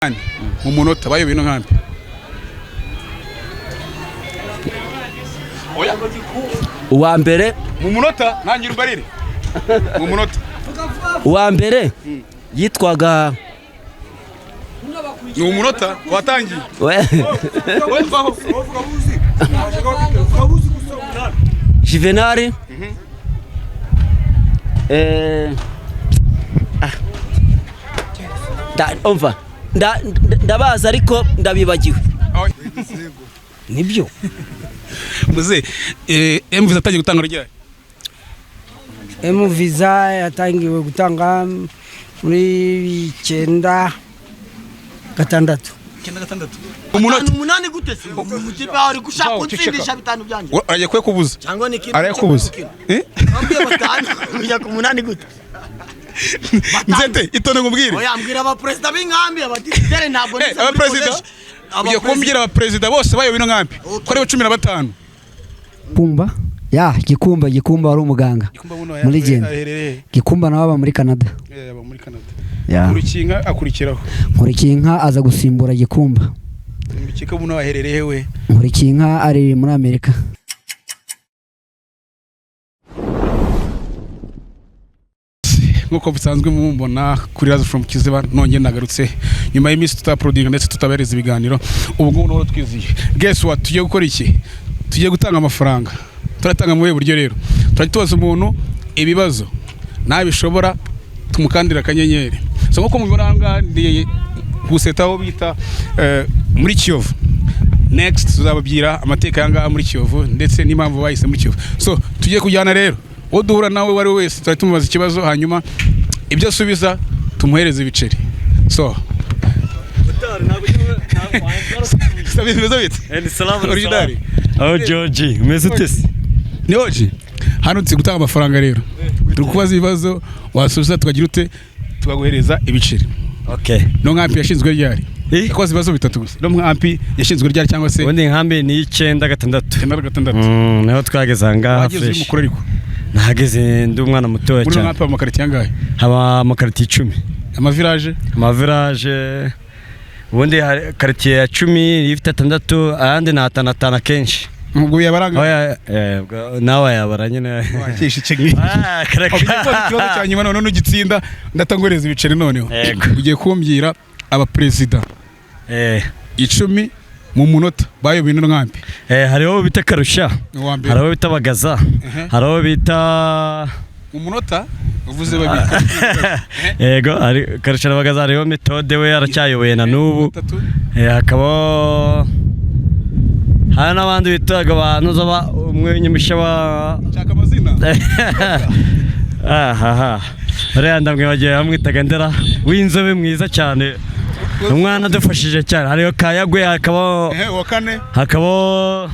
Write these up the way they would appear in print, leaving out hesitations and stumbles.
Mu munota bayoboye ino nkambi. Oya. Uwa mbere. Mu munota ntangira umbarire. Mu munota. Uwa mbere yitwaga. Ni umunota watangiye. Juvenal. Umva ndabaza ariko ndabibagiwe. Nibyo. Muze M-Visa yatangiye gutanga ryari? M-Visa yatangiwe gutanga muri 96. 96. Umunota umunani gute se? Umutipe ari gushaka kutsindisha bitanu byanje. Araye kwe kubuza. Cyangwa ni kintu. Araye kubuza. Eh? Ambwiye batanu kujya ku munani gute? Nzete itone ngubwire. Oya ambwira aba president b'inkambi abaditere ntabwo ni aba president. Ugiye kumbwira aba president bose bayoboye ino nkambi. Ko ari 15. Kumba ya Gikumba, Gikumba wari umuganga muri Genda. Gikumba nawe aba muri Canada. Aba muri Canada. Nkurikinka akurikiraho. Nkurikinka aza gusimbura Gikumba. Nkurikinka buno aherereye we? Nkurikinka ari muri Amerika. Nkuko bisanzwe mubona kuri Razo from Kiziba nongeye nagarutse nyuma y'iminsi tutaproduce ndetse tutabereza ibiganiro. Ubu ngubu noro twiziye. Guess what, tugiye gukora iki? Tugiye gutanga amafaranga. Turatanga mu buryo rero. Turajya tubaza umuntu ibibazo nabishobora tumukandira akanyenyeri. So nkuko mubibona aha ngaha ndi guseta aho bita muri Kiyovu. Next tuzababwira amateka y'ahangaha muri Kiyovu ndetse n'impamvu bahise muri Kiyovu. So tugiye kujyana rero. Uwo duhura nawe wari wese turajya tumubaza ikibazo hanyuma ibyo asubiza tumuhereze ibiceri. So Original. Oh George, umeze ute se? Ni Oji. Hano turi gutanga amafaranga rero. Turi kubaza ibibazo wasubiza tukagira ute tukaguhereza ibiceri. Okay. No nkambi yashinzwe ryari? Yakoze ibibazo bitatu gusa. No nkambi yashinzwe ryari cyangwa se? Ubundi nkambi ni 96. 96. Naho twageze aha ngaha fresh. Wageze mukuru ariko. Nahageze ndi umwana mutoya cyane. Muri nkambi amakaritiye angahe? Haba amakaritiye 10. Amavirage? Amavirage. Ubundi karitiye ya 10 ifite 6 ayandi ni 5 kenshi. Ubwo yabaranga. Oya nawe yabara nyine. Wakisha ikingi. Ikibazo cya nyuma none ugitsinda ndatangureza ibiceri noneho. Ugiye kumbwira aba president 10 mu munota bayoboye ino nkambi. Hariho bita Karusha. Hariho bita Bagaza. Hariho bita mu munota uvuze babiri. Yego ari Karusha na Bagaza, hariho Metode we aracyayoboye na nubu. Hakaba hari n'abandi bitaga abantu zaba umwenyemisha wa Chaka amazina. Aha. Uriya ndamwibagiwe bamwitaga Ndera w'inzobe mwiza cyane. Umwana adufashije cyane. Hariho Kayagwe hakaba wa kane. Hakaba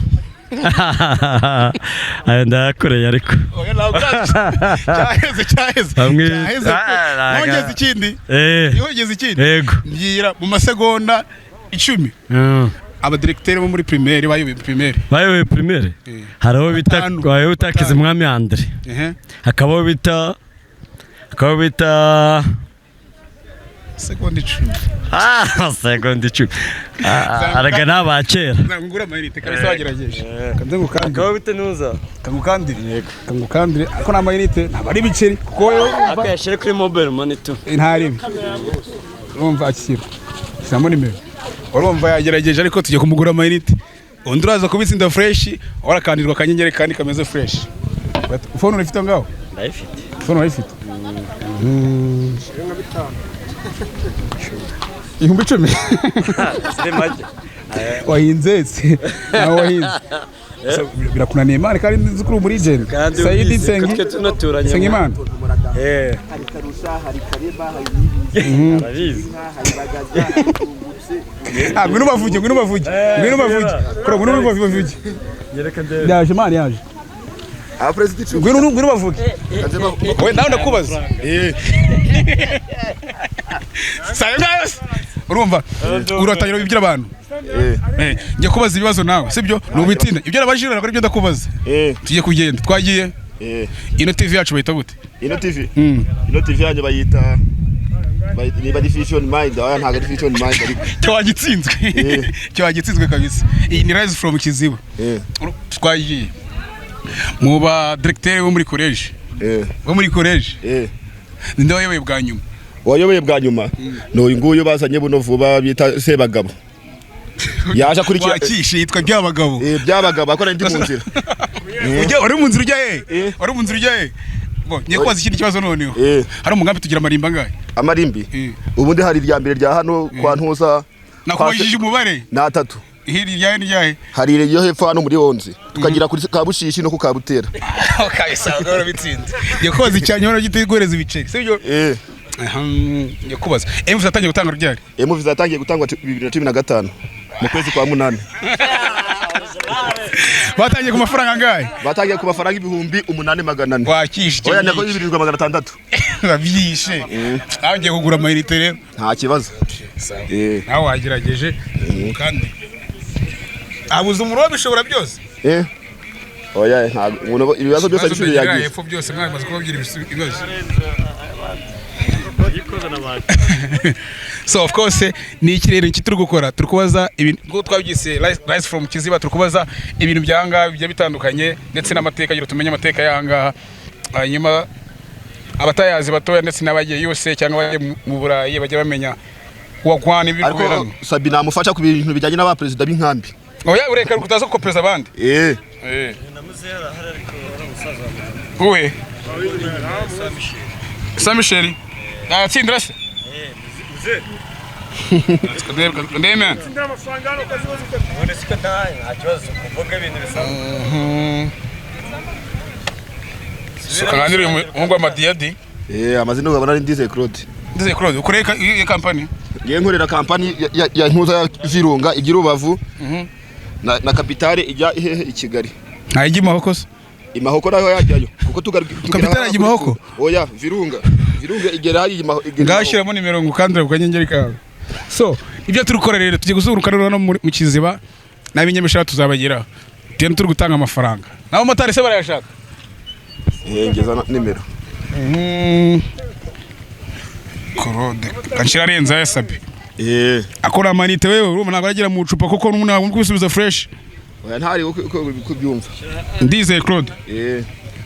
ayo ndayakoreye ariko. Oya ntabwo cyaheze cyaheze. Cyaheze. Wongeze ikindi. Yongeze ikindi. Yego. Mbwira mu masegonda 10. Abadirecteur bo muri primaire bayoboye primaire. Bayoboye primaire? Hariho bita bayoboye bita Kizimwami Andre. Hakaba bita segonda 10. Segonda 10. Araga nabakera. Ngura amayinite kabisa wagerageje. Kanze ngukandire. Hakaba bita nuza. Kangukandire. Yego. Kangukandire ariko na amayinite ntabwo ari ibiceri kuko wewe akayashire kuri mobile money tu. Ntari. Urumva akira. Shyiramo nimero. Urumva yagerageje ariko tujye kumugura amayinite. Undi uraza kubitsinda fresh, warakandirwa akanyenyeri kandi kameze fresh. Phone urifite ngaho? Ndayifite. Phone urayifite? 10,000. Ziri make. Wahinze se? Nawe wahinze. Birakunaniye Imana kandi nzi kuri muri agent. Saidi Nsengi. Nsengi Imana. Hari Karusha, hari Kareba, hari Nibizi. Arabizi. Hari Bagaza, hari Tungutse. Ngwino bavuge, ngwino bavuge. Ngwino bavuge. Kora ngwino bavuge. Yereka ndebe. Yaje Imana yaje. Aba president 10. Ngwino ngwino bavuge. We nawe ndakubaza. Sayo ngayo. Urumva uratangira ibyo abantu. Njye kubaza ibibazo nawe sibyo? Nubitinda. Ibyo nabajira nako ibyo ndakubaza. Tugiye kugenda. Twagiye. Ino TV yacu bayita gute? Ino TV. Ino TV yanyu bayita Niba ari Vision Mind, oya, ntabwo ari Vision Mind ariko. Cyo wagitsinzwe. Cyo wagitsinzwe kabisa. Iyi ni Rise from Kiziba. Twagiye mu ba directeur bo muri college. Bo muri college. Ninde wayoboye bwa nyuma? Wayoboye bwa nyuma ni uyu nguyu bazanye buno vuba bita Sebagabo. Yaje akurikira. Wakishe, yitwa Byabagabo. Byabagabo akora indi mu nzira. Ujya wari mu nzira ujya he? Eh. Wari mu nzira ujya he? Bo, ngiye kubaza ikindi kibazo noneho. Hari umugambi tugira amarimba angahe? Amarimbi. Ubundi hari irya mbere rya hano kwa Ntuza. Nakubajije umubare. Ni atatu. Hiri ryahe n'iryahe? Hari iryo hepfo hano muri Onze, tukagira kuri Kabushishi no ku Kabutera. Kabisa, warabitsinze. Ngiye kubaza icya nyuma giteguhereza ibiceri, sibyo? Eh. Ngiye kubaza MV zatangiye gutanga ryari? MV zatangiye gutangwa 2015 mu kwezi kwa munani. Batangiye ku mafaranga angahe? Batangiye ku mafaranga 8400. Wakishe icyo Oya, nako ngicyo. 7600. Babyishe. Nawe ngiye kugura amayinite rero. Nta kibazo. Nawe wagerageje kandi abuze umuriro bishobora byose. Oya, ntabwo umuntu ibibazo byose Ibibazo abishuye byagira yagize. hepfo byose mwamaze kubabwira ibibazo. So of course ni iki rero iki turi gukora? Turi kubaza ibintu nk'uko twabyise Rise from Kiziba, turi kubaza ibintu byanga bigiye bitandukanye ndetse n'amateka, kugira tumenye amateka y'ahangaha, hanyuma abatayazi batoya ndetse n'abagiye yose cyangwa abagiye mu Burayi bajya bamenya wagwana ibiri Ariko kubera hano. Sabi namufasha ku bintu bijyanye n'abaperezida b'inkambi. Oya, ureka kutaza gukopereza abandi. Uwe Saint Michel natsindira se? Ndemera. Suka nganire uyu muhungu w'amadiyadi. Amazina ubabona ari Ndizeye Claude. Ndizeye Claude, ukoreye iyo kampani? Ngiye nkorera kampani ya Ntuza ya Virunga igira Rubavu. Na kapitale ijya ihehe i Kigali. Ntayijya i Mahoko se? I Mahoko naho yajyayo kuko tugera Kapitale ijya i Mahoko? Oya, Virunga. Virunga igera hariya i Mahoko. Ngaho shyiramo nimero ngo ukandure ku kanyenyeri kawe. So, ibyo turi gukora rero tugiye kuzunguruka rero hano mu Kiziba n'ab'inyamishara tuzabageraho. Tugenda turi gutanga amafaranga. N'abamotari se barayashaka? Ngeza nimero. Claude, kanshira arenze aya Sabi. Akora amanite wewe, urumva ntabwo aragira mu icupa kuko n'umuntu ntabwo kubisubiza fresh. Oya, ntari uko kubyumva. Ndizeye Claude.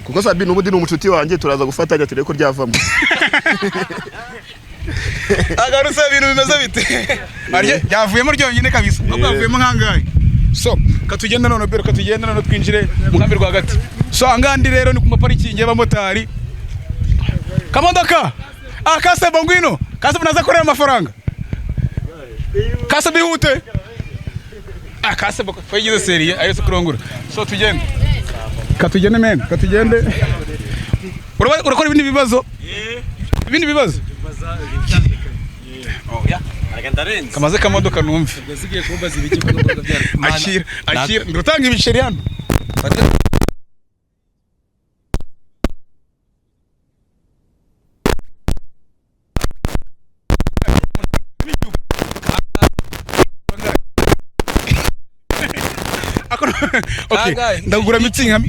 Kuko Sabi n'ubundi ni umucuti wanjye, turaza gufatanya turebe ko ryavamo. Agarutse ibintu bimeze bite? Arye yavuyemo ryonyine kabisa. Ahubwo yavuyemo nkangahe? So, katugenda none bero, katugenda none twinjire mu nkambi rwagati. So angandi rero ni ku maparikingi y'abamotari. Kamodoka. Ah, Kasebo ngwino. Kasebo naza korera amafaranga. Kasebo ihute. Ah, Kasebo ko yigize seriye ayo kurongora. So tugende. Katugende men, katugende. Urakora ibindi bibazo? Ibindi bibazo? Kamaze kamodoka numve. Akira, akira, ndutanga ibiceri hano. Okay, ndagura mitsinga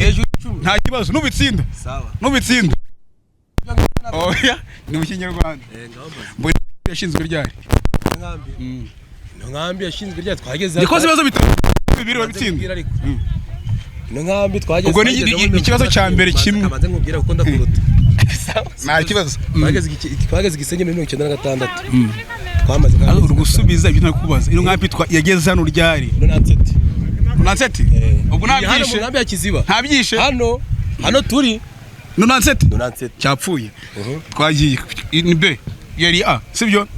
nta kibazo nubitsinda. Nubitsinda. Oya, ni mu Kinyarwanda. Mbona yashinzwe ryari? Nkambi yashinzwe ryari twageze. Nikoze ibibazo bitatu bibiri wabitsinda. Nkambi twageze. Ubwo ni ikibazo cya mbere kimwe. Kamanze nkubwira kuko ndakuruta. Nta kibazo. Twageze Gisenyi muri 1996. Twamaze kandi uri gusubiza ibyo nakubaza. Ino nkambi yageze hano ryari? 97. Ubwo ntabyishe. Nkambi ya Kiziba. Ntabyishe. Hano turi. 97. Cyapfuye. Twagiye ni B yari A, sibyo?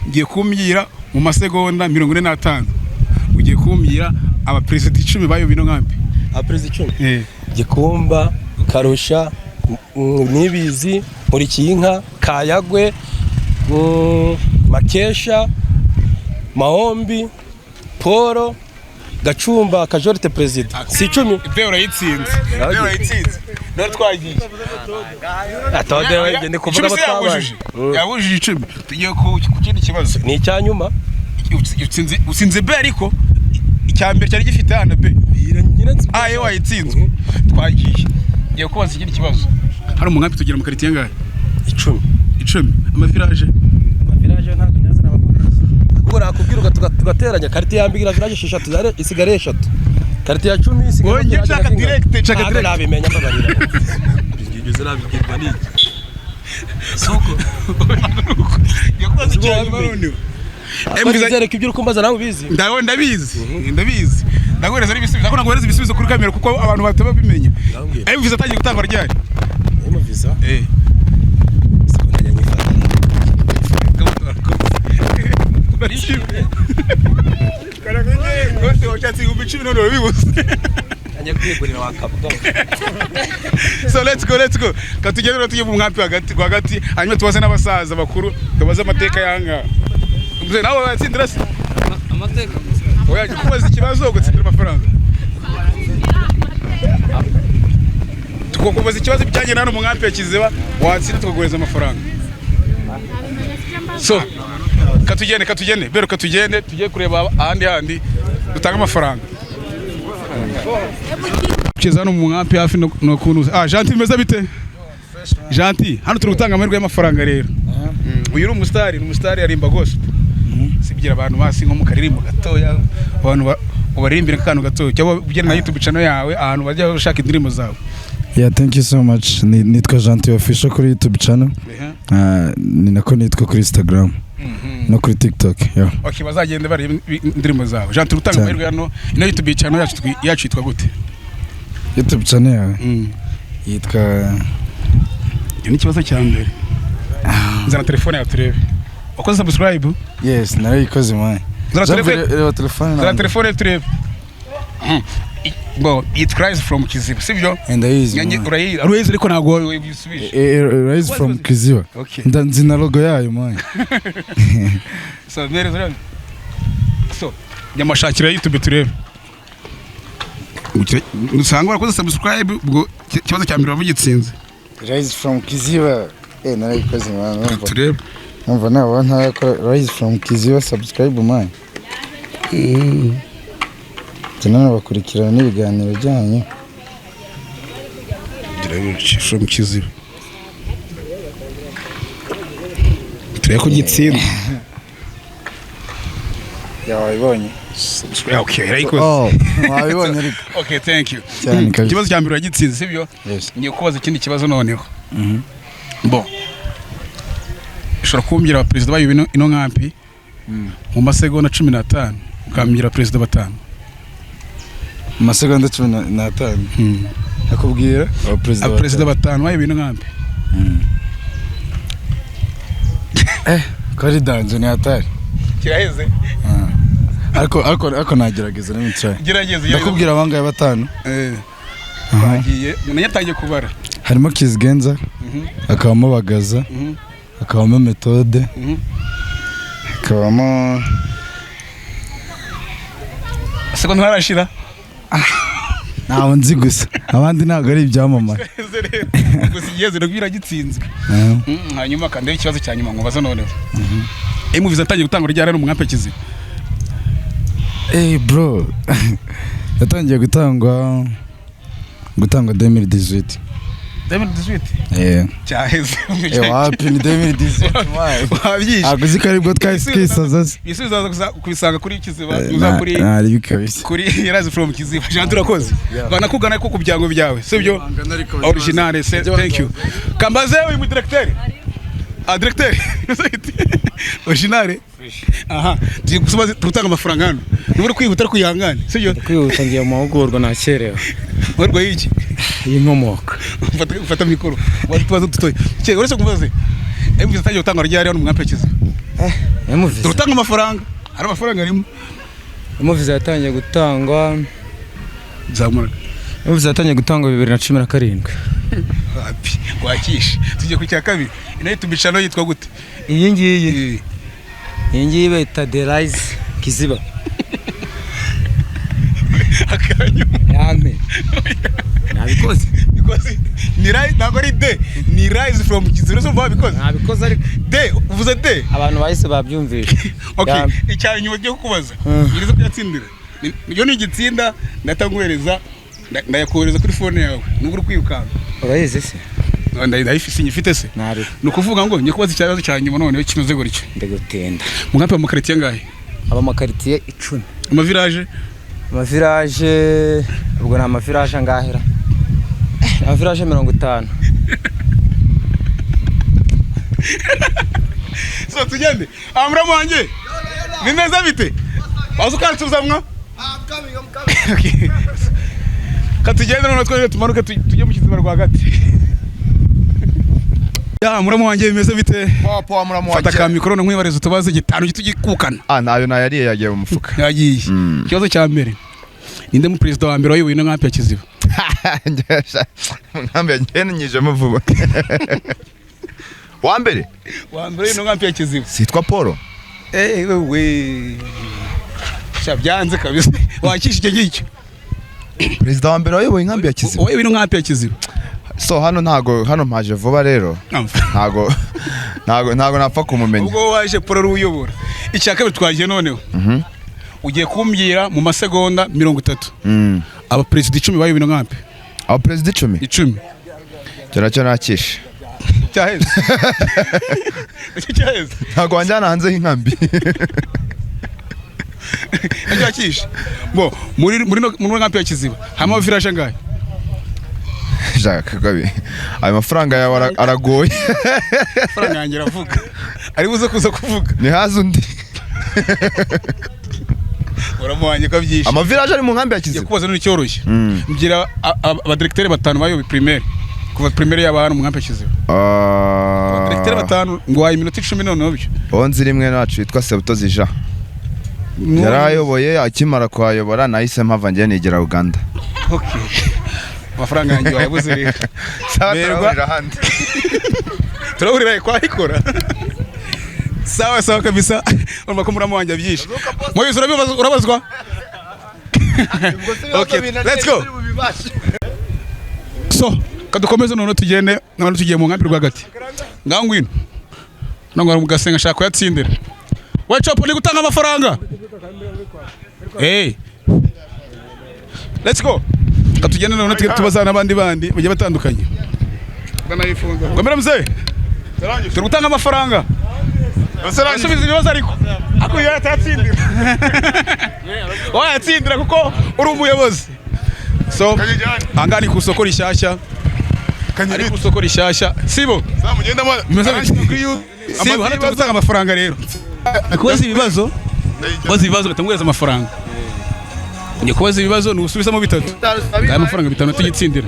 Ngiye kumbwira mu masegonda 45. Ugiye kumbwira abaperezida 10 bayo bino nkambi. Abaperezida 10. Gikumba, Karusha, Nibizi, Nkurikiyinka, Kayagwe, Makesha, Mahombi, Poro, Gacumba, Kajorite perezida. Si 10. Be urayitsinze. Be urayitsinze. None twagiye. Atode wege ndi kuvuga abo. Yabujije 10. Tugiye ku kindi kibazo. Ni icyanyuma. Utsinze B ariko icya mbere cyari gifite A na B. A yo wayitsinzwe. Twagiye. Ngiye kubaza ikindi kibazo. Hari umugambi tugira mu quartier angahe? 10. 10. Amavirage. Ubwo nakubwira tugateranya karite ya mbere village 6 zare isigare 3. Karite ya 10 isigare. Oye, nshaka direct, nshaka direct. Nabimenya mbabarira. Ibyo nabibwirwa n'iki? Soko. Yakubaza icyo noneho. Emvizereka ibyo uri nawe ubizi. Ndawe ndabizi. Ndabizi. Ndaguhereza n'ibisubizo. Ndakona guhereza ibisubizo kuri kamera kuko abantu bataba bimenya. Emvisa atangiye gutangwa ryari? Emvisa? Eh. Siko ndajya nyifata. Rwose washatse 10,000 none urabibuze. Ajya kwigurira wakabwa. So let's go, let's go. Katugende tujye mu nkampi hagati rwagati hanyuma tubaze n'abasaza bakuru tubaze amateka yanga. Mzee nawe watsindira se? Amateka. Oya kubaza ikibazo ugatsindira amafaranga. Tukubaza ikibazo bijyanye na hano mu nkampi ya Kiziba watsinda tukaguhereza amafaranga. So katugende bero katugende tujye kureba ahandi handi dutanga amafaranga. Kiza hano mu nkampi hafi no kunuza. Ah Gentil meza bite? Gentil hano turi gutanga amahirwe y'amafaranga rero. Uyu ni umusitari, ni umusitari arimba gospel. Sibyira abantu basi nko mu karirimbo gatoya abantu ubaririmbira akantu gatoya cyangwa ugena na YouTube channel yawe ahantu bajya bashaka indirimbo zawe. Yeah, thank you so much. Nitwa Gentil Official kuri YouTube channel. Ni nako nitwa kuri Instagram. No kuri TikTok. Yeah. Okay, bazagende bareba indirimbo zawe. Gentil utanga amahirwe hano ino YouTube channel yacu yitwa gute? YouTube channel yawe yitwa. Iyo ni ikibazo cya mbere. Nzana telefone yawe turebe. Wakoze subscribe? Yes, narayikoze man. Zana telefone turebe. Bo, it cries from Kiziba, sibyo? Ndayizi. Urayizi ariko ntabwo wabisubije. Rise from Kiziba. Okay. Nzi na logo yayo man. So, mere zuri. So, nyamashakira YouTube turebe. Usanga warakoze subscribe ubwo ikibazo cya mbere wabugitsinze. Rise from Kiziba. Narayikoze man. Turebe. Umva nawe ntarakora Rise from Kiziba subscribe man. Nana bakurikirana n'ibiganiro byanyu. Rise from Kiziba. Turebe ko gitsinda. Ya wabibonye. Okay, ariko. Oh, wabibonye ariko. Okay, thank you. Ikibazo cya mbere wagitsinze sibyo? Ngiye kubaza ikindi kibazo noneho. Bo. Ushobora kumbwira perezida bayo ino nkampi mu masegonda 15 ukambwira perezida batanu. Mu masegonda 15. Akubwira abaperezida batanu bayo ino nkampi. Ko ari danje ni hatari. Kiraheze. Ariko nagerageza let me try. Gerageza. Ndakubwira abangaye batanu. Bagiye nanyatangiye kubara. Harimo Kizigenza, akabamo Bagaza, akabamo Methode, akabamo segonda ntarashira. Ntawe nzi gusa abandi ntabwo ari ibyamamare. Gusa igeze ndabwira gitsinzwe. Hanyuma kandi ikibazo cya nyuma nkubaza noneho. Emuviza atangiye gutanga ryari mu nkampi ya Kiziba? Bro, yatangiye gutangwa 2018. 2018? Yeah. Cyaheze. Wapi ni 2018 man. Wabyishe. Aguzi ko aribwo twisaza se. Ibisubizo kubisanga kuri Kiziba, uza kuri kuri Rise from Kiziba. Jean turakoze. Banakugana ko kubyango byawe, sibyo? Original, thank you. Kambaze uyu mu directeur. Ah directeur. Original. Aha, tugiye gusubaza tutanga amafaranga hano. Nubwo kwihuta ariko yihangane, sibyo? Kwihuta ngiye mu mahugurwa nakerewe. Mahugurwa y'iki? Y'inkomoko. Ufata mikoro. Watubaza dutoye. Cye uretse kumbaze. Emvisa atangiye gutanga ryari hano mu nkampi ya Kiziba? Emvisa. Turutanga amafaranga. Hari amafaranga arimo. Emvisa yatangiye gutangwa zamura. Emvisa yatangiye gutangwa 2017. Wapi? Wakishe. Tujye ku cya kabiri. Ino YouTube channel yitwa gute? Iyi ngiyi. Iyi ngiyi bayita The Rise Kiziba. Akanyuma. Yame. Nabikoze. Bikoze. Ni rise ntabwo ari de. Ni Rise from Kiziba. Urumva wabikoze? Nabikoze ariko. De uvuze de. Abantu bahise babyumvisha. Okay, icya nyuma cyo kukubaza. Ngirize kuyatsindira. Iyo ni igitsinda ndatanguhereza ndayakohereza kuri phone yawe. Nubwo uri kwirukanka. Urayizi se? Ndayifise nyifite se. Ni ukuvuga ngo ngiye kubaza ikibazo cya nyuma noneho kinoze gutyo. Ndagutinda. Mu nkampi ya mu quartier ngahe? Aba amakaritiye 10. Amavirage? Amavirage ubwo ni amavirage angahera? Amavirage 50. So tugende. Amuramu wanjye. Bimeze bite? Waza ukansubiza mwa? I'm coming, I'm coming. Katugende noneho twongere tumanuke tujye mu Kiziba rwagati. Ya muramu wanjye bimeze bite? Poa poa muramu wanjye. Fata ka mikoro nkwibariza utubazo gitanu gitugikukana. Ah nayo nayariye yagiye mu mufuka. Yagiye. Ikibazo cya mbere. Ninde mu president wa mbere wayoboye ino nkambi ya Kiziba? Nkambi yagenenyijemo vuba. Wa mbere? Wa mbere ino nkambi ya Kiziba. Sitwa Paul. We. Shabyanze kabisa. Wakisha icyo ngicyo. President wa mbere wayoboye inkambi ya Kiziba. Wayoboye ino nkambi ya Kiziba. So hano ntago hano mpaje vuba rero. Ntago napfa kumumenya. Ubwo waje Paul uyobora. Icya kabiri twagiye noneho. Ugiye kumbwira mu masegonda 30. Aba president 10 bayoboye ino nkambi. Aba president 10? 10. Cyo nacyo nakishe. Cyaheze. Cyaheze. Ntago wanjyana hanze y'inkambi. Nakishe. Bo muri nkambi ya Kiziba harimo village angahe? Jacques Gabi. Ayo mafaranga yawe aragoye. Amafaranga yanjye aravuga. Ari buze kuza kuvuga. Ni haza undi. Uramuhanye ko byishe. Ama village ari mu nkambi ya Kiziba. Kubaza ni cyoroshye. Mbwira aba directeur batanu bayoboye primaire. Kuva primaire yaba hano mu nkambi ya Kiziba. Aba directeur batanu ngo waye iminota 10 noneho byo. Onzi rimwe nacu yitwa Sebutozi Jean. Yarayoboye akimara kuhayobora nahise mpava ngiye nigera Uganda. Okay. Amafaranga yanjye wayabuze rero. Merwa ahandi. Turahurira kwa ikora. Sawa sawa kabisa. Urumva ko muramu wanjye abyishe. Moyise urabazwa? Okay, let's go. So, kadukomeze none tugende none tugiye mu nkambi rwagati. Ngaho ngwino. Nangwa mu gasenga ashaka kuyatsindira. We chopo ni gutanga amafaranga. Hey. Let's go. Katugende none tubazana n'abandi bandi bagiye batandukanye. Ngomera mzee. Turi gutanga amafaranga. Asubiza ibibazo ariko. Ako yatatsindira. Wayatsindira kuko uri umuyobozi. So angani ku soko rishyashya. Ari ku soko rishyashya. Sibo. Sibo hano turi gutanga amafaranga rero. Kubaza ibibazo. Kubaza ibibazo batamugeza amafaranga. Ngiye kubaza ibibazo nusubizamo bitatu. Aya amafaranga bitanu tugitsindira.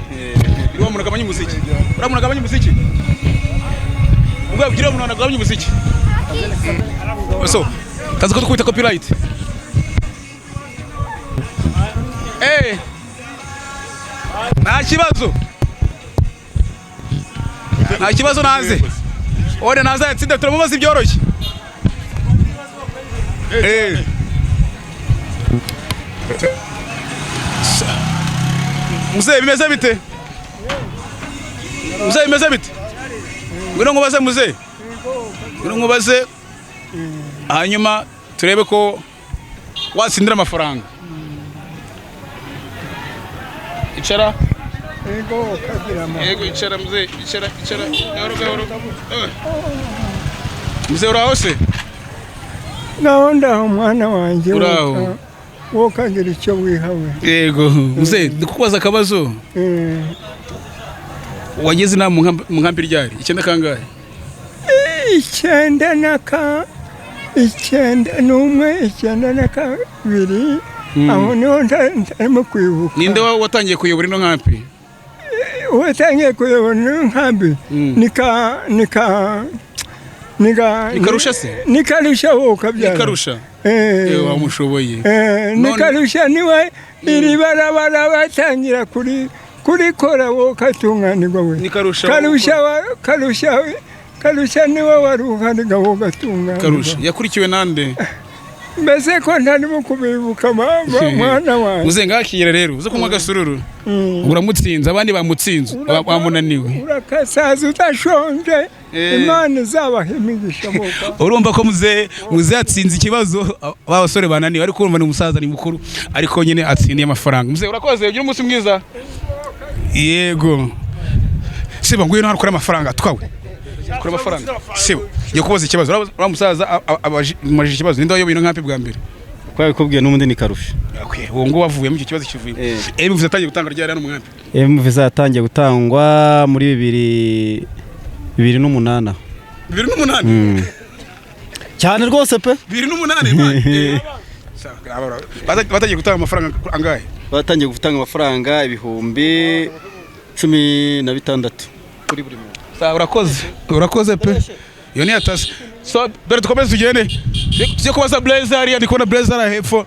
Uriya muntu agabanya umuziki. Uriya muntu agabanya umuziki. Ubwo abwira umuntu agabanya umuziki. So, tazi ko twita copyright. Nta kibazo. Nta kibazo naze. Ore naze yatsinda turamubaza ibyoroshye. Mzee bimeze bite? Mzee bimeze bite? Ngwino nkubaze mzee. Ngwino nkubaze hanyuma turebe ko watsindira amafaranga. Icara. Ego kagira ma. Ego icara mzee, icara icara. Gahoro gahoro. Mzee uraho se? Naho ndaho mwana wanjye. Uraho. Wokagira icyo wihawe. Yego, mzee ndikubaza akabazo. Wageze na mu nkambi ryari? 9 kangahe? 9 91 92 aho niho ntarimo kwibuka. Ninde watangiye kuyobora ino nkambi? Watangiye kuyobora ino nkambi ni Karusha se? Ni Karusha wokabyara. Ni Karusha. Wamushoboye. Ni Karusha niwe iri barabara batangira kuri kora wokatunganirwa we. Ni Karusha. Karusha niwe waruhariga wogatunganirwa. Karusha yakurikiwe nande? Mbese ko ntarimo kubibuka mama mwana wanjye. Muze ngakira rero uze kunywa gasururu. Uramutsinze abandi bamutsinze bamunaniwe. Urakasaza udashonje. Imana izabaha imigisha boka. Urumva ko muze yatsinze ikibazo abasore bananiwe ariko urumva ni umusaza ni mukuru ariko nyine atsindiye amafaranga. Muze urakoze ugira umunsi mwiza. Yego. Siba ngwino hano kuri amafaranga twawe. Kuri amafaranga. Siba. Ngiye kubaza ikibazo. Uriya musaza amajije ikibazo. Ninde wayoboye ino nkambi bwa mbere? Ko yabikubwiye n'ubundi ni Karusha. Okay, uwo ngo wavuyemo icyo kibazo kivuyemo. M visa yatangiye gutanga ryari hano mu nkambi? M visa yatangiye gutangwa muri 2008. 2008? Cyane rwose pe. 2008 man. Batangiye gutanga amafaranga angahe? Batangiye gutanga amafaranga 16,000 kuri buri muntu. Sawa, urakoze. Urakoze pe. Iyo ni atasi. So dore dukomeze tugende. Tujye kubaza Blazer hariya, ndi kubona Blazer ari hepfo.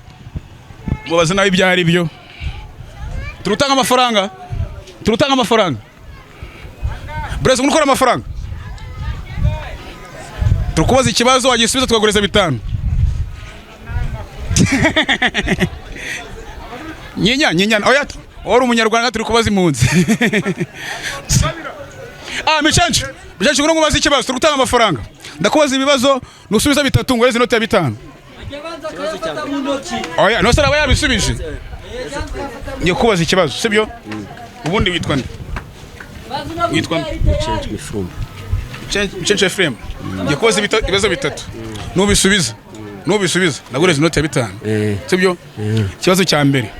Mubaze nawe ibyo ari byo. Turutanga amafaranga. Turutanga amafaranga. Blazer, ukora amafaranga. Turukubaza ikibazo wagisubiza tukagureza 5. Nyinya nyinya oya ori umunyarwanda turi kubaza impunzi. Michancho michancho ngo ngubaze ikibazo turi gutanga amafaranga. Ndakubaza ibibazo nusubiza 3 ngoreze inoti ya 5. Oya no sara yabisubije. Ngiye kubaza ikibazo sibyo? Ubundi witwa nde? Witwa nde? Michancho Ephraim. Ngiye kubaza ibibazo 3. Nubisubiza. Nubisubiza nagureze inoti ya 5. Sibyo? Ikibazo cya mbere.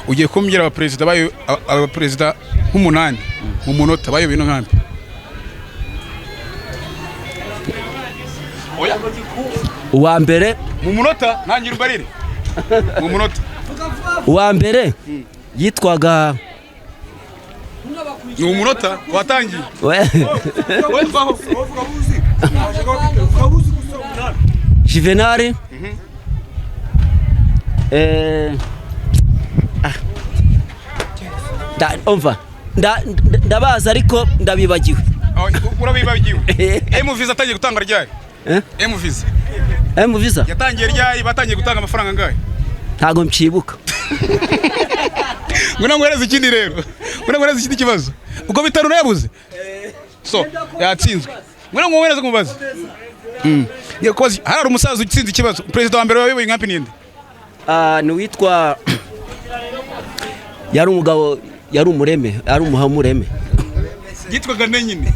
Ugiye kumbwira abaperezida bayo abaperezida nk'umunani mu munota bayo bino nkambi. Oya. Uwa mbere mu munota ntangira ubarire. Mu munota. Uwa mbere yitwaga ni umunota watangiye. Juvenal. Umva ndabaza ariko ndabibagiwe. Urabibagiwe. M visa atangiye gutanga ryari? M visa. M visa yatangiye ryari? Batangiye gutanga amafaranga angahe? Ntago mcibuka. Ngona ngwereze ikindi rero. Ngona ngwereze ikindi kibazo. Uko bitaro nayabuze. So yatsinzwe. Ngona ngwereze kumubaza. Ngiye kubaza hari umusaza utsinze ikibazo. President wa mbere wayoboye inkambi ninde? Ni witwa yari umugabo yari umureme ari umuhamureme. Yitwaga ne nyine?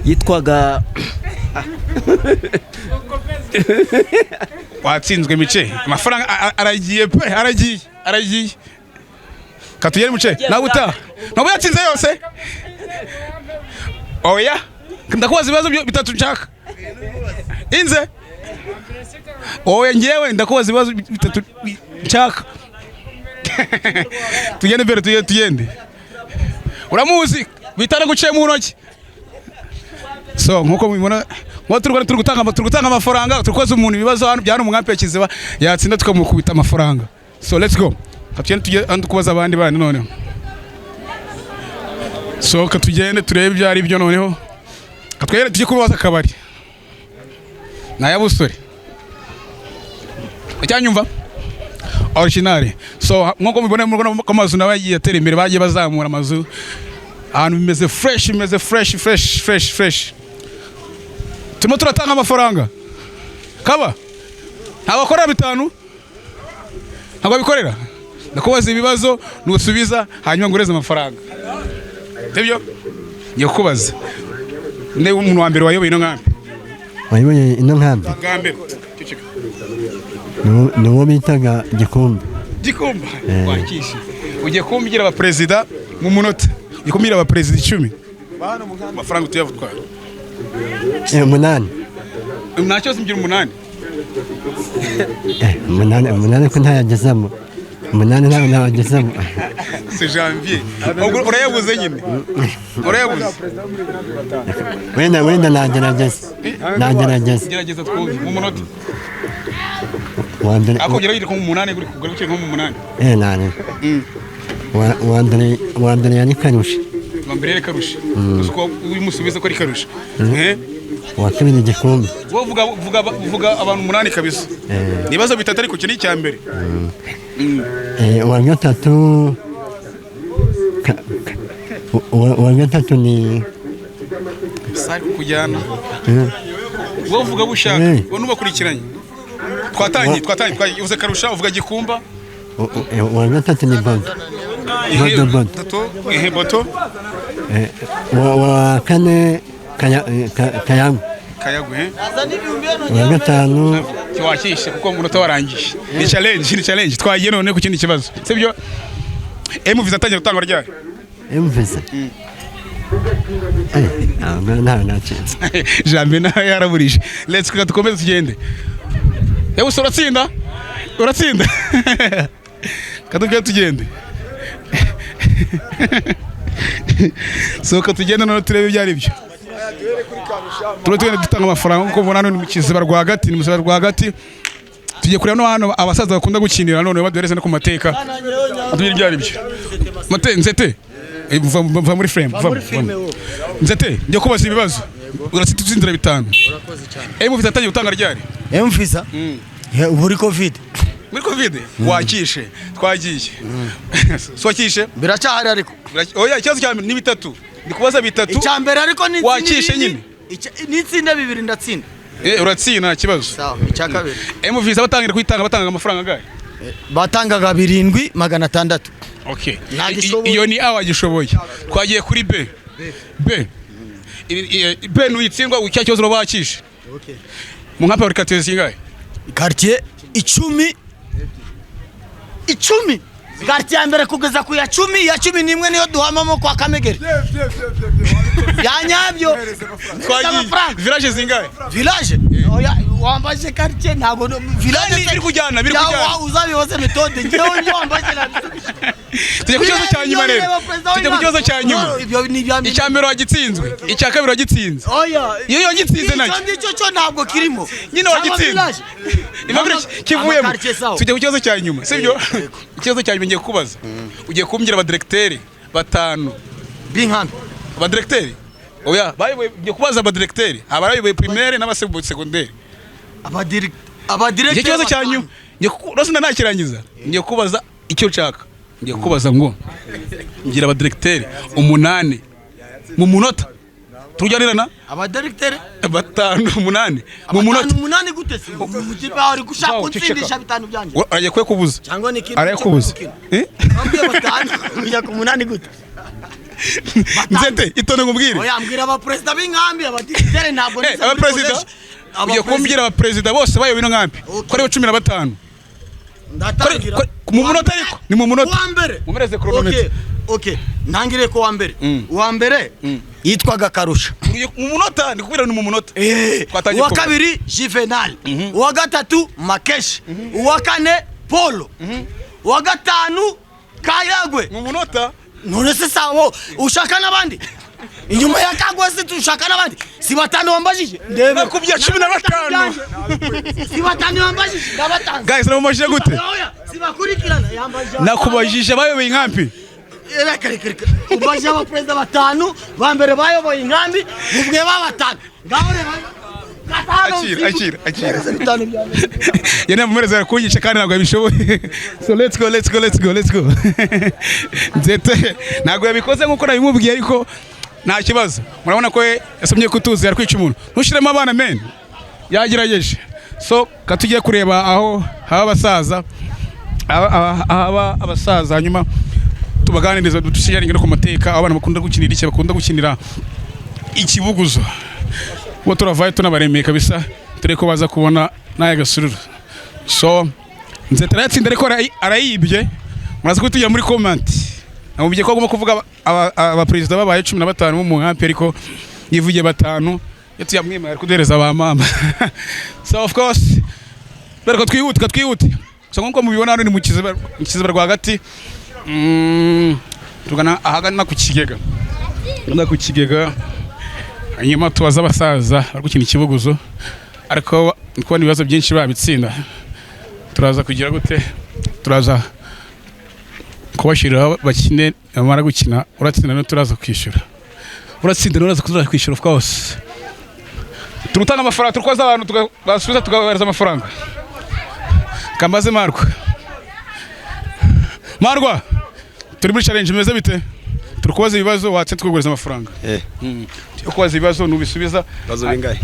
Yitwaga watsinzwe mice. Amafaranga aragiye pe, aragiye, aragiye. Katugere muce. Nawe uta. Nawe yatsinze yose. Oya. Ndakubaza ibibazo bitatu nshaka. Inze. Oya ngewe ndakubaza ibibazo bitatu nshaka. Tugende mbere tugende. Uramuzi bitara guciye mu ntoki. So nkuko mubibona ngo turi gutanga amafaranga turikoze umuntu ibibazo hano byari umwampi yakiziba yatsinda tukamukubita amafaranga. So let's go. Katugende tujye kubaza abandi bana noneho. So katugende turebe ibyo ari byo noneho. Katwere tujye kubaza akabari. Naya busore. Ucyanyumva? Original. So nkuko mubibona murabona ko amazu nawe yagiye atera imbere bagiye bazamura amazu. Ahantu bimeze fresh, bimeze fresh fresh fresh fresh. Turimo turatanga amafaranga. Kaba. Ntabakorera 5. Ntabwo bikorera. Ndakubaza ibibazo nusubiza hanyuma ngureze amafaranga. Sibyo? Ngiye kubaza. Ne umuntu wa mbere wayoboye ino nkambi. Wayoboye ino nkambi? Ngambe. Cicika. Ni uwo bitaga Gikumba. Gikumba. Wakishi. Ugiye kumbwira abaperezida mu munota. Ugiye kumbwira abaperezida 10. Amafaranga utuyavutwara. 8. Ntacyo simbwira 8. 8 ko ntayagezamo. 8 ntabwo nabagezamo. C'est janvier. Urayabuze nyine. Urayabuze. Wenda nagerageza. Nagerageza. Gerageza twumve mu munota. Wa mbere. Ako gerageza ko mu 8 guri kugarukira nko mu 8. Nane. Wa mbere yari Karusha. Wa mbere yari Karusha. Uko uyimusubiza ko ari Karusha. Wa kabiri Gikumba. Wowe vuga abantu 8 kabisa. Nibazo bitatu ariko kini cya mbere. Wa gatatu wa gatatu ni sari kujyana. Wowe uvuga bushaka, wowe nubakurikiranye. Twatangiye uvuze Karusha uvuga Gikumba. Wa gatatu ni Bodo. Bodo. Boto. Wa kane Kayango. Kayagwe. Uwa gatanu Tiwakishe kuko umunota warangiye. Ni challenge, ni challenge. Twagiye none ku kindi kibazo. Sibyo? M visa atangiye gutangwa ryari? M visa. Ntawe natsinze. Jambe nawe yaraburije. Let's go, dukomeze tugende. Yewe uratsinda? Uratsinda. Kadubye tugende. Soka tugende none turebe ibyo ari byo. Tugende dutanga amafaranga kuko mbona hano ni mu Kiziba rwagati, ni mu Kiziba rwagati. Tugiye kureba no hano abasaza bakunda gukinira none baduhereze no ku mateka. Atubwire ibyo ari byo. Mate nzete. Va muri frame, va. Nzete, njye kubaza ibibazo. Uratsinda utsindira bitanu. Urakoze cyane. M visa atangiye gutanga ryari? M visa? Muri Covid. Muri Covid wakishe, twagiye. Swakishe? Biracyahari ariko. Oya, ikibazo cya ni bitatu. Ndikubaza bitatu. Icya mbere ariko ni wakishe nyine. Nitsinda bibiri ndatsinda. Uratsinda kibazo. Sawa, icya kabiri. M visa batangira kuyitanga batanga amafaranga angahe? Batangaga 7600. Okay. Iyo ni awa gishoboye. Twagiye kuri B. B. B nuyitsindwa icya kibazo urabakishe. Okay. Mu nkampi bari quartier zingahe? Quartier 10. 10. Quartier ya mbere kugeza ku ya 10, ya 11 niyo duhamamo kwa Kamegeri. Ya nyabyo. Twagiye. Village zingahe? Village? Oya, wambaje quartier ntago village biri kujyana, biri kujyana. Uzabihoze metode. Ngewe nyo wambaje na. Tujye ku kibazo cya nyuma rero. Tujye ku kibazo cya nyuma. Icya mbere wagitsinzwe, icya kabiri wagitsinze. Oya. Iyo yagitsinze nacyo. Icyo ngicyo cyo ntabwo kirimo. Nyine wagitsinze. Kivuyemo. Tujye ku kibazo cya nyuma, sibyo? Ikibazo cya nyuma ngiye kubaza. Ugiye kumbwira abadirecteur batanu b'inkambi. Abadirecteur? Oya, bayoboye, ngiye kubaza abadirecteur, abayoboye primaire n'abasecondaire. Abadirecteur. Ikibazo cya nyuma. Ngiye rose nanakirangiza. Ngiye kubaza icyo nshaka. Ngiye kubaza ngo ngira abadirecteur 8 mu munota. Tujyanirana? Abadirecteur 5 8 mu munota. 8 gute se? Mukipa ari gushaka kunsindisha bitanu byanje. Aragiye kwe kubuza. Cyangwa ni kintu. Araye kubuza. Ambwiye batanu kujya ku 8 gute? Nzete itonde ngubwire. Oya, ambwira aba president b'inkambi, abadirecteur ntabwo nize. Aba president ugiye kumbwira aba president bose bayoboye ino nkambi. Ko ari 15. Ndatangira. Mu munota ariko ni mu munota. Wa mbere. Mumereze chronometer. Okay. Ntangire ko wa mbere. Wa mbere yitwaga Karusha. Mu munota ndi kubwira ni mu munota. Uwa kabiri Juvenal. Uwa gatatu Makesh. Uwa kane Polo. Uwa gatanu Kayagwe. Mu munota. None se sawo ushaka nabandi? Inyuma ya Kagwe se tushaka nabandi? Si batanu wambajije? Ndebe. Nakubye 15. Si batanu wambajije ndabatanze. Guys, namubajije gute? Sibakurikirana yambajije. Nakubajije bayoboye inkambi. Reka. Ubajije aba president batanu ba mbere bayoboye inkambi mubwe ba batanu. Ngaho reba. Akira. Yari amumereza arakunyica kandi ntabwo yabishoboye. So let's go. Nzete ntabwo yabikoze nkuko nabimubwiye ariko nta kibazo. Murabona ko yasomye kutuzi ari kwica umuntu. Ntushiremo abana men. Yagerageje. So katugiye kureba aho haba abasaza. Haba abasaza hanyuma tubaganiriza dushiyaringe no ku mateka abana bakunda gukinira iki bakunda gukinira ikibuguzo. Bo turavaye tunabaremeye kabisa tureko baza kubona naye gasururu. So Nzete yatsinda ariko arayibye. Muraza kutujya muri comment. Namubye ko agomba kuvuga aba president babaye 15 mu nkampi ariko yivugiye batanu yatuyamwemera ari kuduhereza ba mama. So of course bariko twihute. So nkuko mubibona hano ni mu Kiziba rwagati. Tugana ahagana ku kigega. Tugana ku kigega. Hanyuma tubaza abasaza bari gukina ikibuguzo ariko kubona ibibazo byinshi babitsinda. Turaza kugira gute? Turaza kubashirira bakine bamara gukina uratsinda no turaza kwishyura. Uratsinda no uraza kwishyura of course. Turutanga amafaranga turkoza abantu basubiza tugahereza amafaranga. Kambaze Marwa. Marwa turi muri challenge imeze bite? Turikubaza ibibazo watse twuguriza amafaranga. Ukubaza ibibazo nubisubiza. Ibibazo bingahe?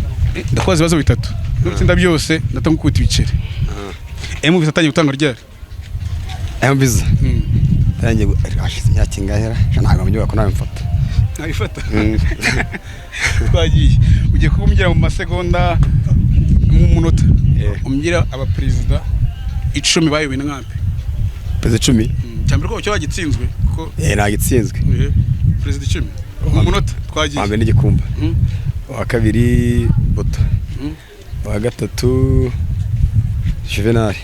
Ndakubaza ibibazo bitatu. Nubitsinda byose ndatanga gukubita ibiceri. M visa atangiye gutanga ryari? M visa. Tangiye ashize imyaka ingahera ntabwo mbyuka ko nawe mfata. Ntabifata. Twagiye, ugiye kumbwira mu masegonda, mu munota, umbwira abaperezida 10 bayoboye inkambi. Perezida 10? Cyambere ko cyo bagitsinzwe kuko Nagitsinzwe. Perezida 10 mu munota, twagiye. Wa mbere n'Igikumba, wa kabiri Boto, wa gatatu Juvenal,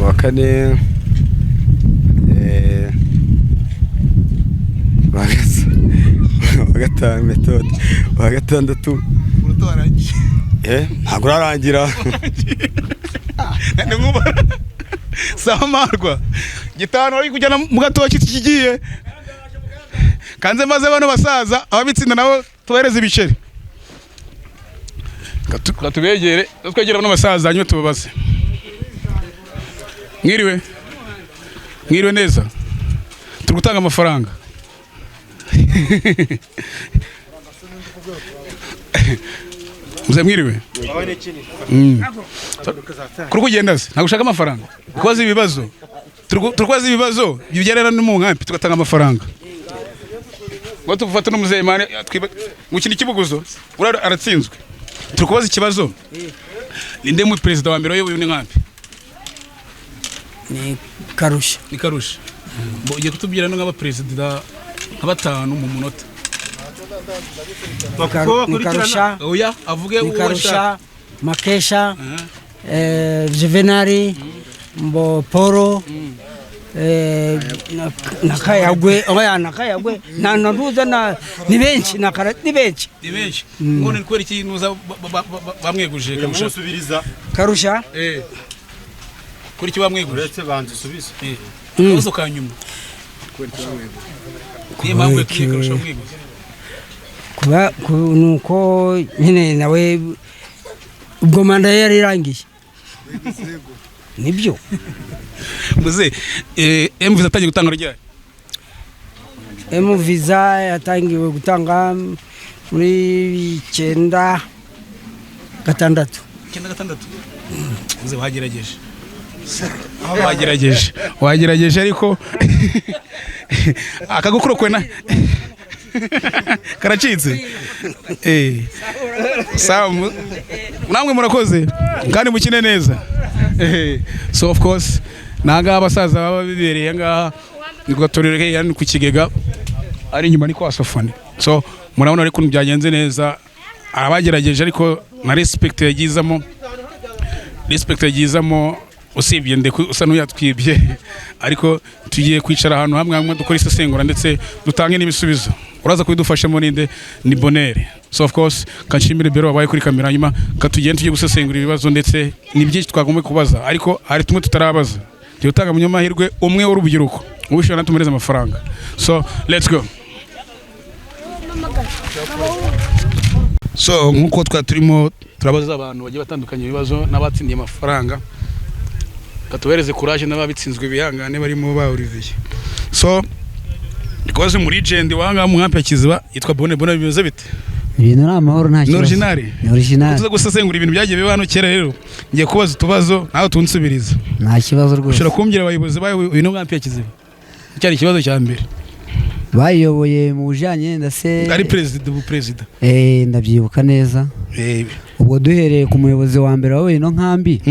wa kane wa gatanu Methode, wa gatandatu ntabwo urarangira. Ni nkubara samarwa gitanu ari kujyana mu gatoki kigiye kanze, maze bano basaza ababitsinda nabo tubahereza ibiceri. Katubegere, twegere bano basaza hanyuma tubabaze. Mwiriwe? Mwiriwe neza? Turi gutanga amafaranga. Muze, mwiriwe? Kuri kugenda se ntabwo ushaka amafaranga? Kubaza ibibazo, turi kubaza ibibazo bibyarana no mu nkambi, tugatanga amafaranga ngo tufate n'umuzehe mane gukina ikibuguzo uriya aratsinzwe. Turi kubaza ikibazo: ninde mu perezida wa mbere wayoboye inkambi? Ni Karusha. Ni Karusha. Bo ugiye kutubwira no nk'abaperezida nka batanu mu munota. Ni Karusha. Oya, avuge Ni uwo Karusha, ashaka. Makesha, Juvenali, Mbo Poro, na Kayagwe, oya na Kayagwe, na Nduza, na ni benshi, na Kara, ni benshi. Ni benshi. Ngo ni kubera iki nuza bamweguje Karusha? Karusha? Kuri iki bamweguje? Uretse banza usubize. Akabazo ka nyuma. Niyo mpamvu yatumye Karusha bamweguza. Kuba nuko nyine nawe ubwo manda ye yari irangiye. Nibyo. Muze, M-Visa yatangiye gutanga ryari? M-Visa yatangiwe gutanga muri 96. 96. Muze, wagerageje. Wagerageje. Wagerageje ariko akagukuro kwena karacitse. Sawa, namwe murakoze kandi mukine neza. So of course nanga abasaza baba bibereye ngaha ni gatorero yani ku kigega ari inyuma ni kwa Sofani. So murabona ariko byagenze neza, arabagerageje ariko na respect yagizamo, respect yagizamo usibye ndeko usa n'uyatwibye, ariko tugiye kwicara ahantu hamwe hamwe dukora isesengura ndetse dutange n'ibisubizo. Uraza kubidufashamo ninde? Ni Bonere. So of course kanshimire Bero wabaye kuri kamera, nyuma katugende tugiye gusesengura ibibazo ndetse ni byinshi twagomba kubaza ariko hari tumwe tutarabaza. Tugiye gutanga munyamahirwe umwe w'urubyiruko ubishobora natumuhereza amafaranga. So let's go. So nkuko twa turimo turabaza abantu bagiye batandukanye ibibazo n'abatsindiye amafaranga, katubereze courage n'ababitsinzwe bihangane barimo ba Olivier. So ndikoze muri legend wanga mu nkampi ya Kiziba yitwa Bonne. Bonne, bimeze bite? Ibintu ni amahoro, nta Ni kibazo. original. Ni original. Tuza gusesengura ibintu byagiye biba hano kera, rero ngiye kubaza utubazo nawe tunsubiriza. Nta kibazo rwose. Ushobora kumbwira abayobozi bayo uyu nkampi ya Kiziba? Cyari ikibazo cya mbere. Bayoboye mu bujanye ndase ari president, ubu president. Ndabyibuka neza. Ubwo duhereye ku muyobozi wa mbere wabaye ino nkambi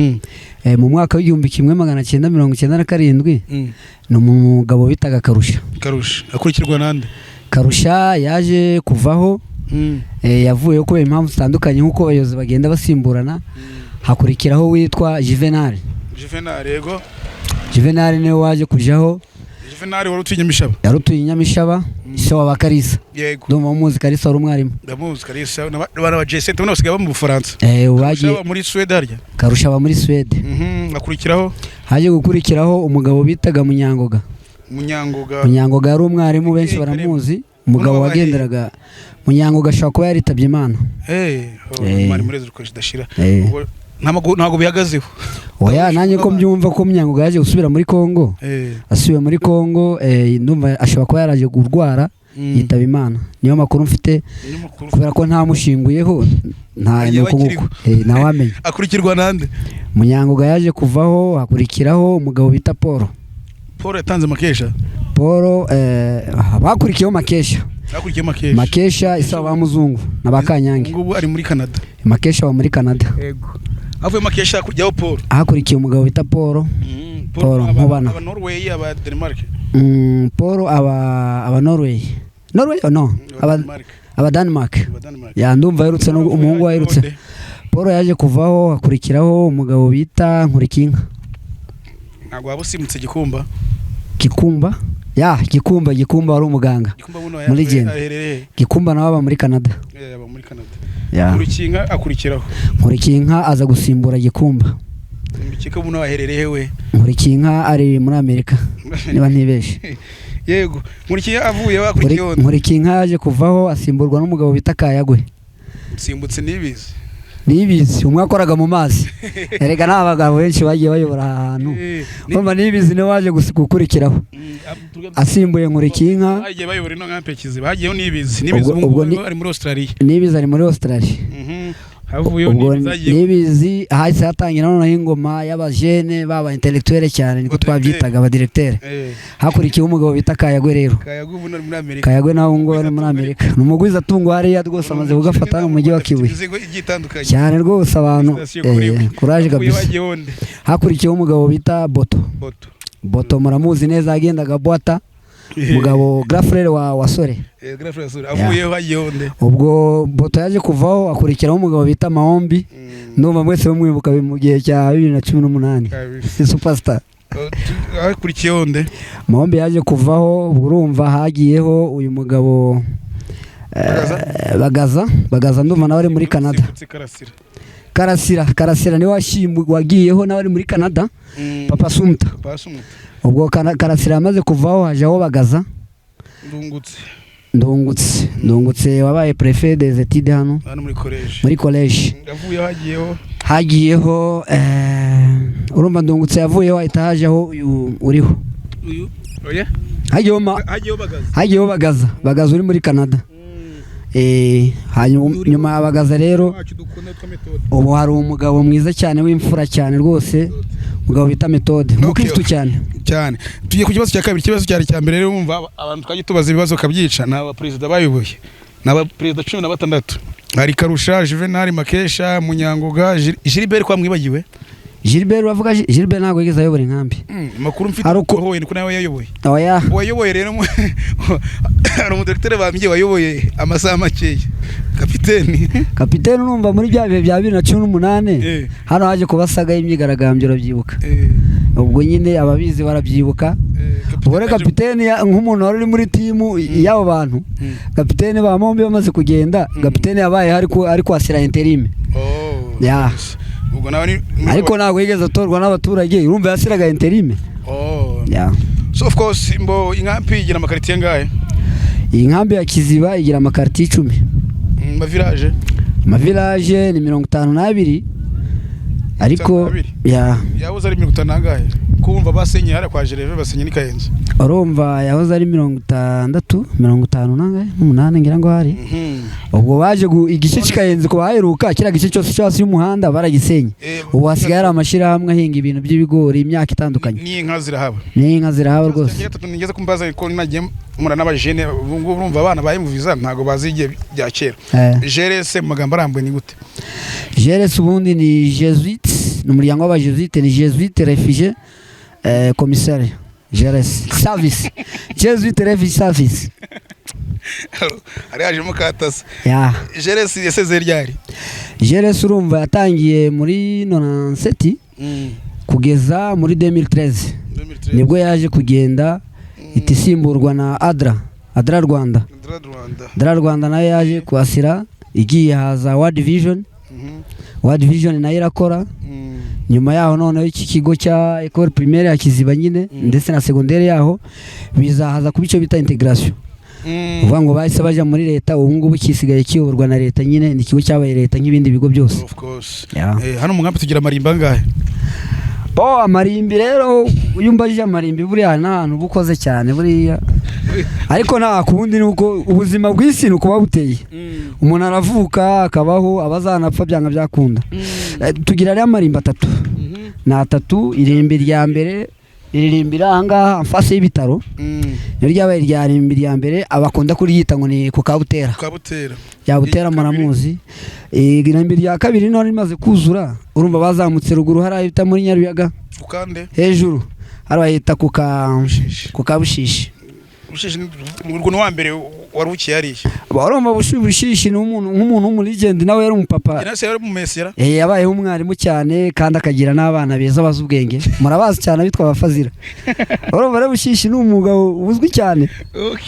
mu mwaka w'1997 ni umugabo bitaga Karusha. Karusha akurikirwa nande? Karusha yaje kuvaho, yavuyeho kubera impamvu zitandukanye nk'uko abayobozi bagenda basimburana. Hakurikiraho witwa Juvenal. Juvenal, yego. Juvenal niwe waje kujaho. Juvenal wari utuye Nyamishaba. Yari utuye Nyamishaba, se wa Bakarisa. Yego. Ndumva umuzi Karisa wari umwarimu. Ndamuzi Karisa n'abana ba J7 ubona basigaye baba mu Bufaransa. Ubagiye muri Swede harya. Karusha aba muri Swede. Akurikiraho haje gukurikiraho umugabo bitaga Munyangoga. Munyangoga. Munyangoga yari umwarimu benshi baramuzi, umugabo wagenderaga. Munyangoga ashobora kuba yaritabye Imana. Imana imureze uko idashira. Ntabwo bihagazeho. Oya, nanjye ko mbyumva ko Munyangoga yaje gusubira muri Kongo. Asubiye muri Kongo, ndumva ashobora kuba yaraje kurwara yitaba Imana. Niyo makuru mfite kubera ko nta mushinguyeho, nta nuko nguko. Ntawamenya. Akurikirwa nande? Munyangoga yaje kuvaho, hakurikiraho umugabo bita Paul. Paul yatanze Makesha. Paul bakurikiyeho Makesha. Hakurikiyeho Makesha. Makesha isaba ba Muzungu na ba Kanyange. Ngubu ari muri Canada. Makesha wa muri Canada. Yego. Avuye Makesha kujyaho Paul. Hakurikiye umugabo bita Paul. Paul Nkubana. Aba Norway, aba Denmark. Paul aba Norway. Norway no, aba Denmark. Ya, ndumva yerutse no umuhungu waherutse. Paul yaje kuvaho hakurikiraho umugabo bita Nkurikinka. Ntabwo waba usimutse Gikumba. Gikumba? Ya, Gikumba wari umuganga. Muri Genda. Gikumba nawe aba muri Canada. Aba muri Canada. Nkurikinka akurikiraho. Nkurikinka aza gusimbura Gikumba. Nkurikinka buno aherereye we? Nkurikinka ari muri Amerika niba ntibeshe. Yego, Nkurikinka avuye akurikiyeho. Nkurikinka yaje kuvaho asimburwa n'umugabo bita Kayagwe. Simbutse Nibizi. Nibizi umwe akoraga mu mazi. Erega n'abagabo benshi bagiye bayobora ahantu. Urumva Nibizi niwe waje gukurikiraho. Asimbuye Nkurikinka. Bagiye bayobora ino nkampe Kiziba, hagiyeho Nibizi. Nibizi ubu ari muri Australia. Nibizi ari muri Australia. Havuyeho Nibizi hahise hatangira noneho ingoma y'abajene baba intellectuel cyane, niko twabyitaga aba directeur. Hakurikiye umugabo bita Kayagwe rero. Kayagwe ubu ari muri Amerika. Kayagwe nawe ngo ari muri Amerika. Ni umugwiza tungo hariya rwose, amaze kugafata mu mujyi wa Kibuye. Cyane rwose abantu courage kabisa. Hakurikiye umugabo bita Boto. Boto muramuzi neza, agendaga bwata. Mugabo Grafrere wa Sore. Grafrere Sore avuyeho hagiye. Ubwo Boto yaje kuvaho akurikiraho umugabo bita Maombi. Ndumva mwese bamwibuka mu gihe cya 2018. Superstar. Akurikiyeho nde? Maombi yaje kuvaho, urumva hagiyeho uyu mugabo Bagaza ndumva nawe ari muri Canada. Karasira niwe wagiyeho nawe ari muri Canada. Papa Sumta. Ubwo Karasira amaze kuvaho hajaho Bagaza. Ndungutse wabaye préfet des études hano muri collège. Avuye hagiyeho urumva Ndungutse yavuyeho ahita hajaho uyu uriho. Uyu oya? Hagiyeho Bagaza uri muri Canada. Hanyuma nyuma ya Bagaza rero ubu hari umugabo mwiza cyane w'imfura cyane rwose, umugabo bita Methode, umukristo cyane cyane. Tugiye ku kibazo cya kabiri. Ikibazo cyari cya mbere rero, umva abantu twagiye tubaza ibibazo kabyica. Ni abaperezida bayoboye, ni abaperezida 16. Hari Karusha, Juvenal, Makesha, Munyangoga, Gilbert kwa mwibagiwe. Gilbert uravuga? Gilbert ntabwo yigeze ayobora inkambi. Makuru mfite ko niko nawe yayoboye. Oya. Wayoboye rero hari umudirecteur bambye wayoboye amasaha makeya. Kapiteni. Kapiteni urumva muri bya bihe bya 2018 hano haje kubasaga y'imyigaragambyo urabyibuka. Ubwo nyine ababizi barabyibuka. Ubwo kapiteni nk'umuntu wari uri muri timu y'abo bantu, kapiteni ba Mombi bamaze kugenda, kapiteni yabaye ari kwasira interime. Ya. Ubwo nawe ariko ntabwo yigeze atorwa n'abaturage, urumva yasiraga interime. Yeah. So of course mbo inkambi igira amakaritiye ngahe? Iyi nkambi ya Kiziba igira amakaritiye 10. Ma village? Ma village ni 52 ariko ya yahoze ari 50 nangahe? Kumva basenye hara kwa Gereve basenye ni Kayenzi. Urumva yahoze ari 60 50 nangahe? 8 ngira ngo hari. Ubwo baje igice cy'Ikayenzi ko baheruka kira gice cyose cyose y'umuhanda baragisenye. Ubu hasigaye ari amashirahamwe ahinga ibintu by'ibigori imyaka itandukanye. Ni inka zirahaba. Ni inka zirahaba rwose. Nigeze kumbaza ko nagiye mura n'abajene ubu urumva abana baye mu visa ntago bazigiye bya kera. GRS mu magambo arambuye ni gute? GRS ubundi ni Jesuite, ni umuryango w'abajesuite, ni Jesuite Refugee Commissaire. GRS Service. Jesuite Refugee Service. Ari yaje mukatasa. Ya. GRS yasezeye ryari? GRS urumva yatangiye muri 97 kugeza muri 2013. Nibwo yaje kugenda itisimburwa na ADRA Rwanda. ADRA Rwanda nayo yaje kwasira igiye haza World Vision. World Vision nayo irakora. Nyuma yaho noneho iki kigo cya Ecole Primaire ya Kiziba nyine ndetse na secondaire yaho bizahaza kuba icyo bita integration. Uvuga ngo bahise baja muri leta, ubu ngubu kisigaye kiyoborwa na leta nyine, ni ikigo cyabaye leta nk'ibindi bigo byose. Of course. Hano mu nkambi tugira amarimba angahe? Bo amarimbi rero uyu mbajije amarimbi buriya n'ahantu bukoze cyane buriya. Ariko nta kundi nuko ubuzima bw'isi nuko buteye. Umuntu aravuka akabaho abazanapfa byanga byakunda. Tugira rero amarimbi atatu. Ni atatu, irimbi rya mbere Iririmbira ahangaha amfase y'ibitaro. Niyo ryabaye irya rimbi rya mbere, abakunda kuryita ngo ni ku Kabutera. Kabutera. Ya Butera muramuzi. Irimbi rya kabiri none rimaze kuzura, urumva bazamutse ruguru hari ahita muri Nyaruyaga. Kukande hejuru hari ahita ku ka Bushishi. Bushishi urwo ni wa mbere wari ukihariye. Urumva Bushishi ni umuntu nk'umuntu w'umulegend, nawe yari umupapa. Yari yari umumesera. Yabayeho umwarimu cyane kandi akagira n'abana beza bazi ubwenge. Murabazi cyane abitwa abafazira. Urumva rero Bushishi ni umugabo uzwi cyane.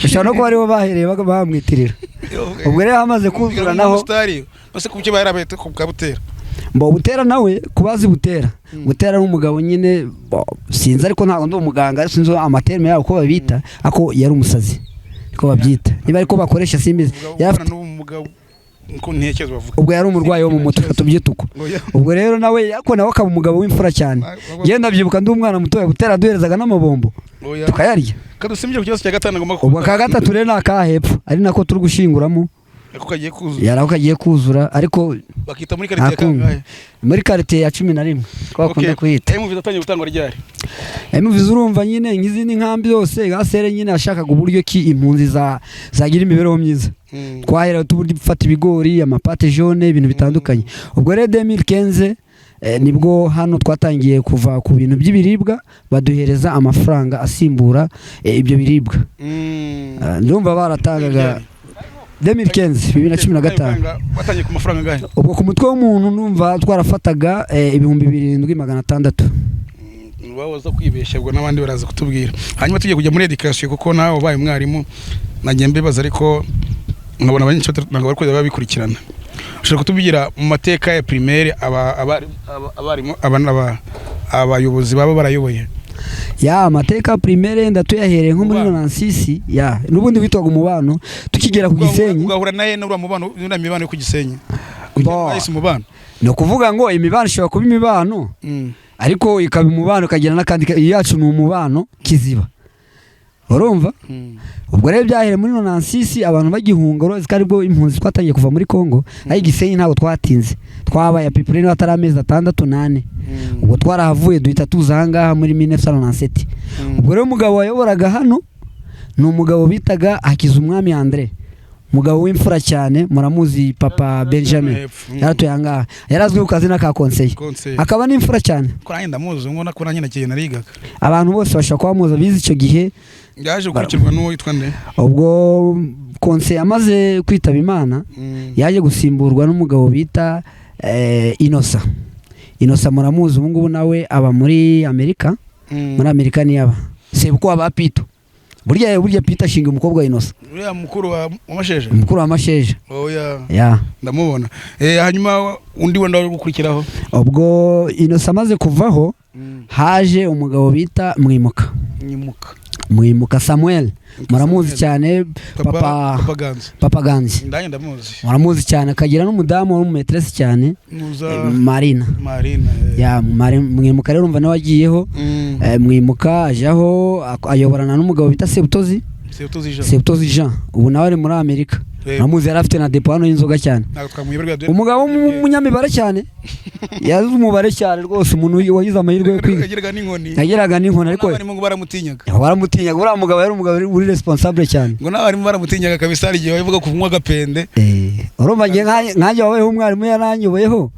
Ushobora no kuba aribo bahereye bamwitirira. Ubwo rero hamaze kuzura naho bose kubyo barabete ku Kabutera. Mbo Butera nawe kubazi Butera. Butera ni umugabo nyine sinzi, ariko ntabwo ndi umuganga, sinzi amaterme yabo ko babita, ako yari umusazi ko babyita. Niba ariko bakoresha simbizi. Ubwo yari umurwayi wo mu mutwe tubyita uko. Ubwo rero nawe ariko nawe akaba umugabo w'imfura cyane. Ngiye ndabyibuka ndi umwana muto ya Butera duherezaga n'amabombo tukayarya. Kadusimbye ku kibazo cya gatanu ngomba. Ubwo ka gatatu rero naka hepfo ari nako turi gushinguramo. Ako kagiye kuzura. Yari ako kagiye kuzura ariko bakita muri quartier kangahe? Muri quartier ya 11 ko bakunda kuyita. MV atangiye gutangwa ryari? MV urumva nyine nk'izindi nkambi zose gasere nyine ashakaga uburyo ki impunzi zagira imibereho myiza. Twahera tubufata ibigori, amapate jaune, ibintu bitandukanye. Ubwo rero 2015 nibwo hano twatangiye kuva ku bintu by'ibiribwa baduhereza amafaranga asimbura ibyo biribwa. Ndumva baratangaga 2015 2015. Watangiye ku mafaranga angahe? Ubwo ku mutwe w'umuntu numva twarafataga 7600. Waza kwibeshya ubwo n'abandi baraza kutubwira. Hanyuma tugiye kujya muri education kuko nawe ubaye umwarimu nagiye mbibaza ariko nkabona benshi ntabwo bari kujya babikurikirana. Ushobora kutubwira mu mateka ya primaire abarimu abayobozi baba barayoboye? Ya amateka primaire ndatuyahereye nko muri 96 ya nubundi witwaga umubano tukigera ku Gisenyi. Ugahura naye n'ura mubano n'ura mibano yo ku Gisenyi. Umubano no kuvuga ngo imibano ishobora kuba imibano ariko ikaba umubano kagira nakandi yacu ni umubano Kiziba. Urumva? Ubwo rero byahere muri 96 abantu bagihunga urozi ko aribwo impunzi twatangiye kuva muri Kongo, ayi Gisenyi ntabwo twatinze. Twabaye people ni batari amezi 6 8. Ubwo twarahavuye duhita tuza ahangaha muri 1997. Ubwo rero umugabo wayoboraga hano ni umugabo bitaga Hakizumwami Andre. Umugabo w'imfura cyane muramuzi papa Benjamin. Yaratuye ahangaha. Yarazwi ku kazina ka Conseil. Akaba n'imfura cyane. Ko nanjye ndamuzi ngo nako nanjye nagiye narigaga. Abantu bose bashaka kwamuza bize icyo gihe. Yaje gukurikirwa n'uwo yitwa nde? Ubwo Conseil amaze kwitaba Imana yaje gusimburwa n'umugabo bita Inosa. Inosa muramuzi ubu ngubu nawe aba muri Amerika. Muri Amerika ni aba. Sebuko aba Pito. Burya Pito ashinga umukobwa wa Inosa. Uriya mukuru wa Masheje. Mukuru wa Masheje. Oya. Ya. Ndamubona. Hanyuma undi wenda uri gukurikiraho. Ubwo Inosa amaze kuvaho haje umugabo bita Mwimuka. Mwimuka Samuel. Muramuzi cyane papa Ganzi. Ndanye ndamuzi. Muramuzi cyane akagira n'umudamu wari umumetresse cyane. Marina. Ya Mwimuka rero umva nawe agiyeho. Mwimuka ajaho ayoborana n'umugabo bita Sebutozi. Sebutozi Jean. Ubu nawe ari muri Amerika. Muramuzi yari afite na depo hano y'inzoga cyane. Umugabo w'umunyamibare cyane. Yazi umubare cyane rwose umuntu wagize amahirwe yo kwiga. Yagiraga n'inkoni ariko abarimu baramutinyaga. Baramutinyaga uriya mugabo yari umugabo uri responsable cyane. Ngo n'abarimu baramutinyaga kabisa hari igihe bavuga kunywa agapende. Urumva nge nkanjye wabayeho umwarimu yaranyoboyeho.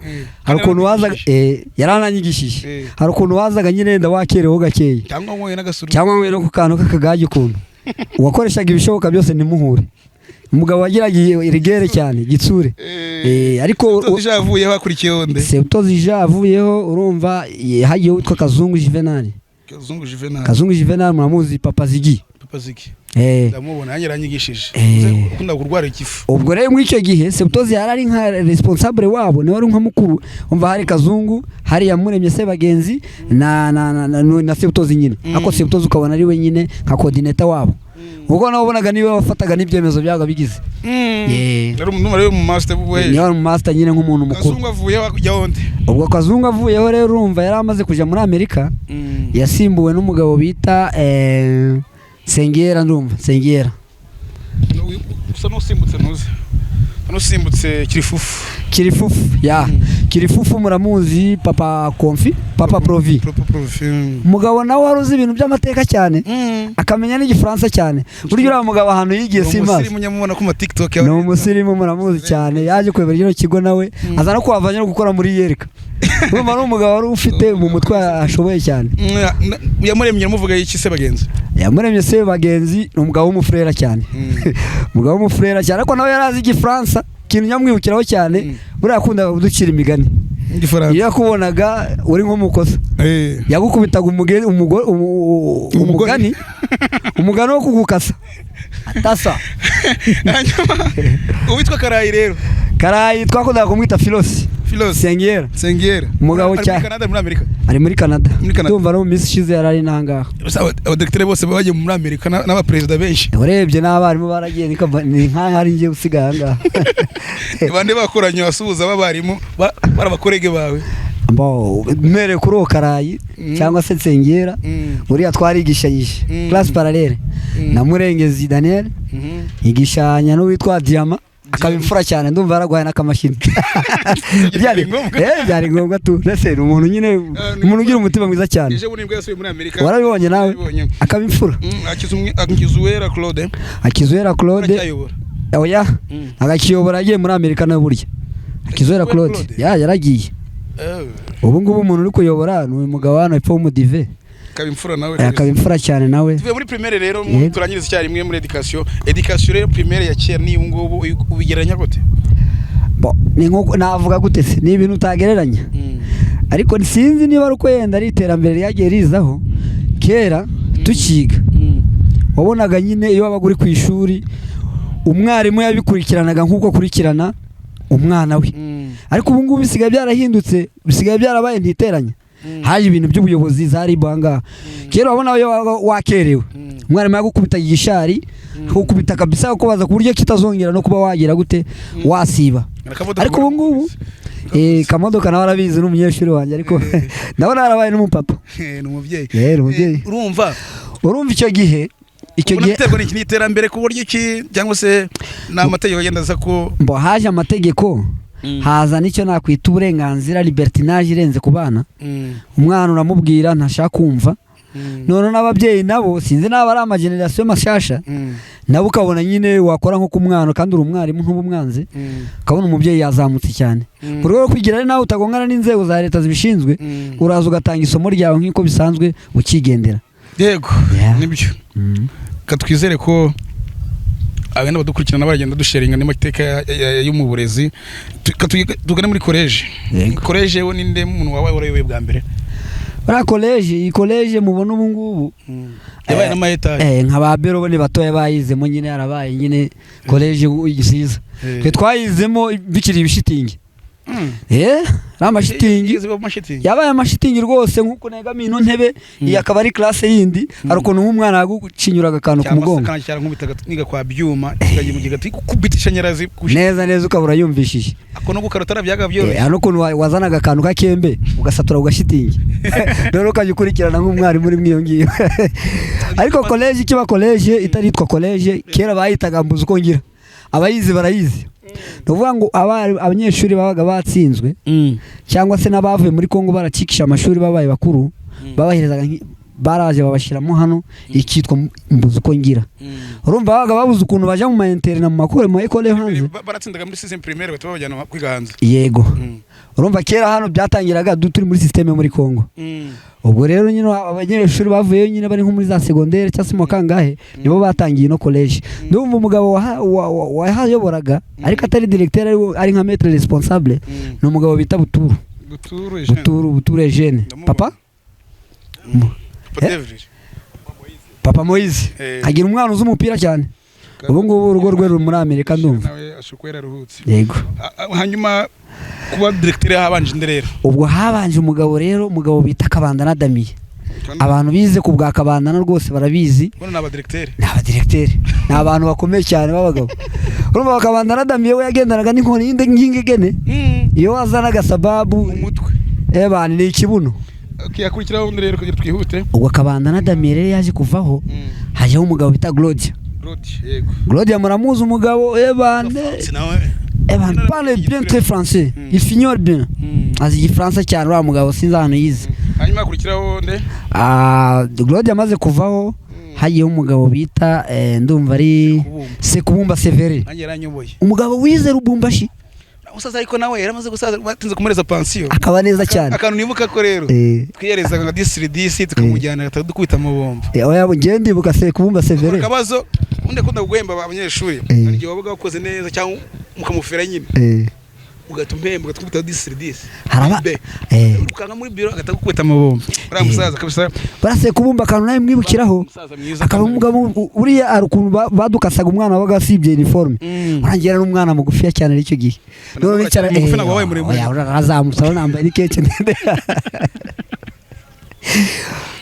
Hari ukuntu wazaga yarananyigishije. Hari ukuntu wazaga nyine ndawakereho gakeya. Cyangwa nkoye n'agasuru. Cyangwa nkoye no ku kantu k'akagage ukuntu. Uwakoreshaga ibishoboka byose ntimuhure. Umugabo wagiraga irigere cyane gitsure. Ariko Sebutozi avuyeho akurikiyeho nde? Sebutozi avuyeho urumva hagiye witwa Kazungu Juvenal. Kazungu Juvenal muramuzi papa Zigi. Papa Zigi. Ndamubona yanjye aranyigishije. Ukunda kurwara igifu. Ubwo rero muri icyo gihe Sebutozi yari ari nka responsable wabo, niwe ari nka mukuru. Umva hari Kazungu, hari Yamuremye Sebagenzi na Sebutozi nyine. Ako Sebutozi ukabona ari we nyine nka coordinator wabo. Ubwo nabonaga niwe wafataga n'ibyemezo byaga bigize. Yari umuntu mu master we. Ni mu master nyine nk'umuntu mukuru. Kazungu avuyeho akujya nde? Ubwo Kazungu avuyeho rero urumva yari amaze kuja muri Amerika. Yasimbuwe n'umugabo bita Sengera ndumva, Sengera. Usa n'usimbutse ntuzi. Nusimbutse Kirifufu. Kirifufu ya Kirifufu muramuzi, papa Konfi, papa Provi. Umugabo nawe wari uzi ibintu by'amateka cyane, akamenya n'igifaransa cyane. Burya uriya mugabo ahantu yigiye simazi. Umusirimu nyamubona ku ma TikTok. Ni umusirimu, muramuzi cyane. Yaje kuyobora kino kigo nawe, aza no kuhavanya no gukora muri yereka. Urumva ni umugabo wari ufite mu mutwe ashoboye cyane. Yamuremye muvuga iki se bagenzi? Yamuremye se bagenzi ni umugabo w'umufurera cyane, umugabo w'umufurera cyane, ariko nawe yari azi igifaransa. Ikintu nyamwibukiraho cyane, buriya yakundaga kuducira imigani. Iyo yakubonaga uri nko mu kosa, yagukubitaga umugani, umugani wo kugukasa atasa. Uwitwa Karayi rero? Karayi twakundaga kumwita Filosi. Filosi Sengera. Sengera. Umugabo cyane. Ari muri Canada, muri Amerika? Ari muri Canada. Ndumva no mu minsi ishize yari ari nangaha. Abadirecteur bose bagiye muri Amerika n'abaperezida benshi. Urebye n'abarimu baragiye, ni nkaho ari ngiye gusigaye ahangaha. Bande bakoranye basuhuza b'abarimu barabakorege bawe? Mbo mere kuri uwo Karayi cyangwa se Nsengera, uriya twarigishanyije classe parallele na Murengezi Daniel, igishanya n'uwitwa Diama, akaba imfura cyane. Ndumva yaragwaye n'akamashini. Byari ngombwa tu. Ndetse ni umuntu nyine, umuntu ugira umutima mwiza cyane. Ejo bundi nibwo yasubiye muri Amerika. Warabibonye nawe, akaba imfura. Akizuwera Claude. Akizuwera Claude. Oya, agakiyobora agiye muri Amerika nawe burya. Akizuwera Claude yaragiye. Ubu ngubu umuntu uri kuyobora ni uyu mugabo hano epfo w'umudive. Akaba imfura nawe. Akaba imfura cyane nawe. Tuvuye muri primaire rero, turangiriza icyarimwe muri education. Education rero primaire ya kera ni ngubu ubigereranya gute? Bo ni nko navuga gute se, ni ibintu utagereranya. Ariko sinzi niba ari uko yenda ari iterambere ryagiye rizaho. Kera tukiga wabonaga nyine iyo wabaga uri ku ishuri, umwarimu yabikurikiranaga nk'uko akurikirana umwana we. Ariko ubu ngubu bisigaye byarahindutse, bisigaye byarabaye ntiteranya. Haje ibintu by'ubuyobozi za ribanga. Kera wabona wakerewe, umwarimu yagukubita igishari, akukubita kabisa, akubaza ku buryo kitazongera no kuba wagira gute wasiba. Ariko ubu ngubu Kamodoka nawe arabizi, ni umunyeshuri wanjye, ariko ndabona yarabaye n'umupapa. Ni umubyeyi. Umubyeyi. Urumva icyo gihe biterwa n'iki n'iterambere ku buryo iki cyangwa se ni amategeko agenda aza ko mbo haje amategeko, haza nicyo nakwita uburenganzira, libertinage irenze ku bana. Umwana uramubwira ntashaka kumva. None n'ababyeyi nabo sinzi naba ari amageneration mashasha, nabo ukabona nyine wakora nko ku mwana kandi uri umwarimu ntubumwanze, ukabona umubyeyi yazamutse cyane. Mu rwego rwo kwigira nawe utagongana n'inzego za leta zibishinzwe, uraza ugatanga isomo ryawe nk'uko bisanzwe ukigendera. Yego, nibyo. Katwizere ko abana badukurikirana baragenda dusharinga n'amateka yo mu burezi. Tugane muri college. College wo ninde muntu wabaye warayoboye bwa mbere? Bara college, iyi college mubona ubu ngubu yabaye n'ama etage. Nka ba Bero bo ni batoya bayizemo nyine, yarabaye nyine college nziza. Twe twayizemo bikiri ibishitingi. Amashitingi yabaye amashitingi rwose, nkuko negamiye ino ntebe iyi akaba ari classe yindi. Hari ukuntu nk'umwana yagucinyuraga akantu ku mugongo cyangwa nkubitaga niga kwa byuma kikagiye mu gigati kubita ishanyarazi neza neza ukabura yumvishije ako no gukarotara byaga byoroshye. Hano ukuntu wazanaga akantu kakembe ugasatura ugashitingi rero ukajya ukurikirana nk'umwarimu uri mwiyo ngiyo. Ariko college kiba college itaritwa college, kera bayitaga mbuzi uko ngira, abayizi barayizi. Nuvuga ngo abanyeshuri babaga batsinzwe cyangwa se n'abavuye muri Kongo baracikisha amashuri babaye bakuru, babaherezaga baraje babashiramo hano ikitwa mbuzi uko ngira. Urumva babaga babuze ukuntu baja mu ma internat, mu makore, mu école hanze. Baratsindaga muri système primaire bahita babajyana kwiga hanze. Yego. Urumva kera hano byatangiraga turi muri système muri Kongo. Ubwo rero nyine abanyeshuri bavuyeyo nyine bari nko muri za secondaire cyangwa se mu kangahe, nibo batangiye no college. Ndumva umugabo wahayoboraga ariko atari directeur, ari nka maître responsable, ni umugabo bita Buturu. Buturu Eugene. Papa? Papa Moise. Agira umwana uzi umupira cyane. Ubu ngubu urugo rwe ruri muri Amerika ndumva. Yego. Hanyuma kuba directeur habanje nderera. Ubwo habanje umugabo rero, umugabo bita Kabandana Damiye. Abantu bize ku bwa Kabandana rwose barabizi. Bona naba directeur. Naba directeur. Ni abantu bakomeye cyane b'abagabo. Urumva Kabandana Damiye we yagendanaga n'inkoni y'inde ngingegene. Iyo wazanaga sababu umutwe. Bana ni ikibuno. Kiyakurikiraho rero kugira twihute. Ubwo Kabandana Damiye rero yaje kuvaho, hajeho umugabo bita Claudia. Yego. Claudia muramuzi umugabo bande. Evan parle bien très français, il fignole bien, azi igifaransa cyane uriya mugabo, sinzi ahantu yize. Hanyuma hakurikiraho nde? Ah, Claude yamaze kuvaho, hagiyeho umugabo bita ndumva ari Sekubumba Severe. Nanjye yaranyoboye. Umugabo wize Lubumbashi. Umusaza, ariko nawe yaramaze gusaza, batinze kumuhereza pansiyo. Akaba neza cyane. Akantu nibuka ko rero twiyerezaga nka 10 sur 10, tukamujyana dukubita amabombo. Oya, njyewe ndibuka Sekubumba Severe. Akabazo undi akunda guhemba abanyeshuri, hari igihe wabaga wakoze neza cyangwa mukamufera nyine, ugahita umuhemba ugatwita 10 sur 10. Haraba ukanga muri biro agahita agukubita amabombo uriya musaza kabisa. Buriya Sekubumba, akantu nawe mwibukiraho, Umusaza mwiza. akaba umugabo uriya hari ukuntu badukasaga umwana wabaga asibye uniforme. Urangira n'umwana mugufiya cyane n'icyo gihe. Noneho nicara Mugufi ntabwo wabaye muremure. Oya, urazamutse urabona nambaye n'ikeke ndende.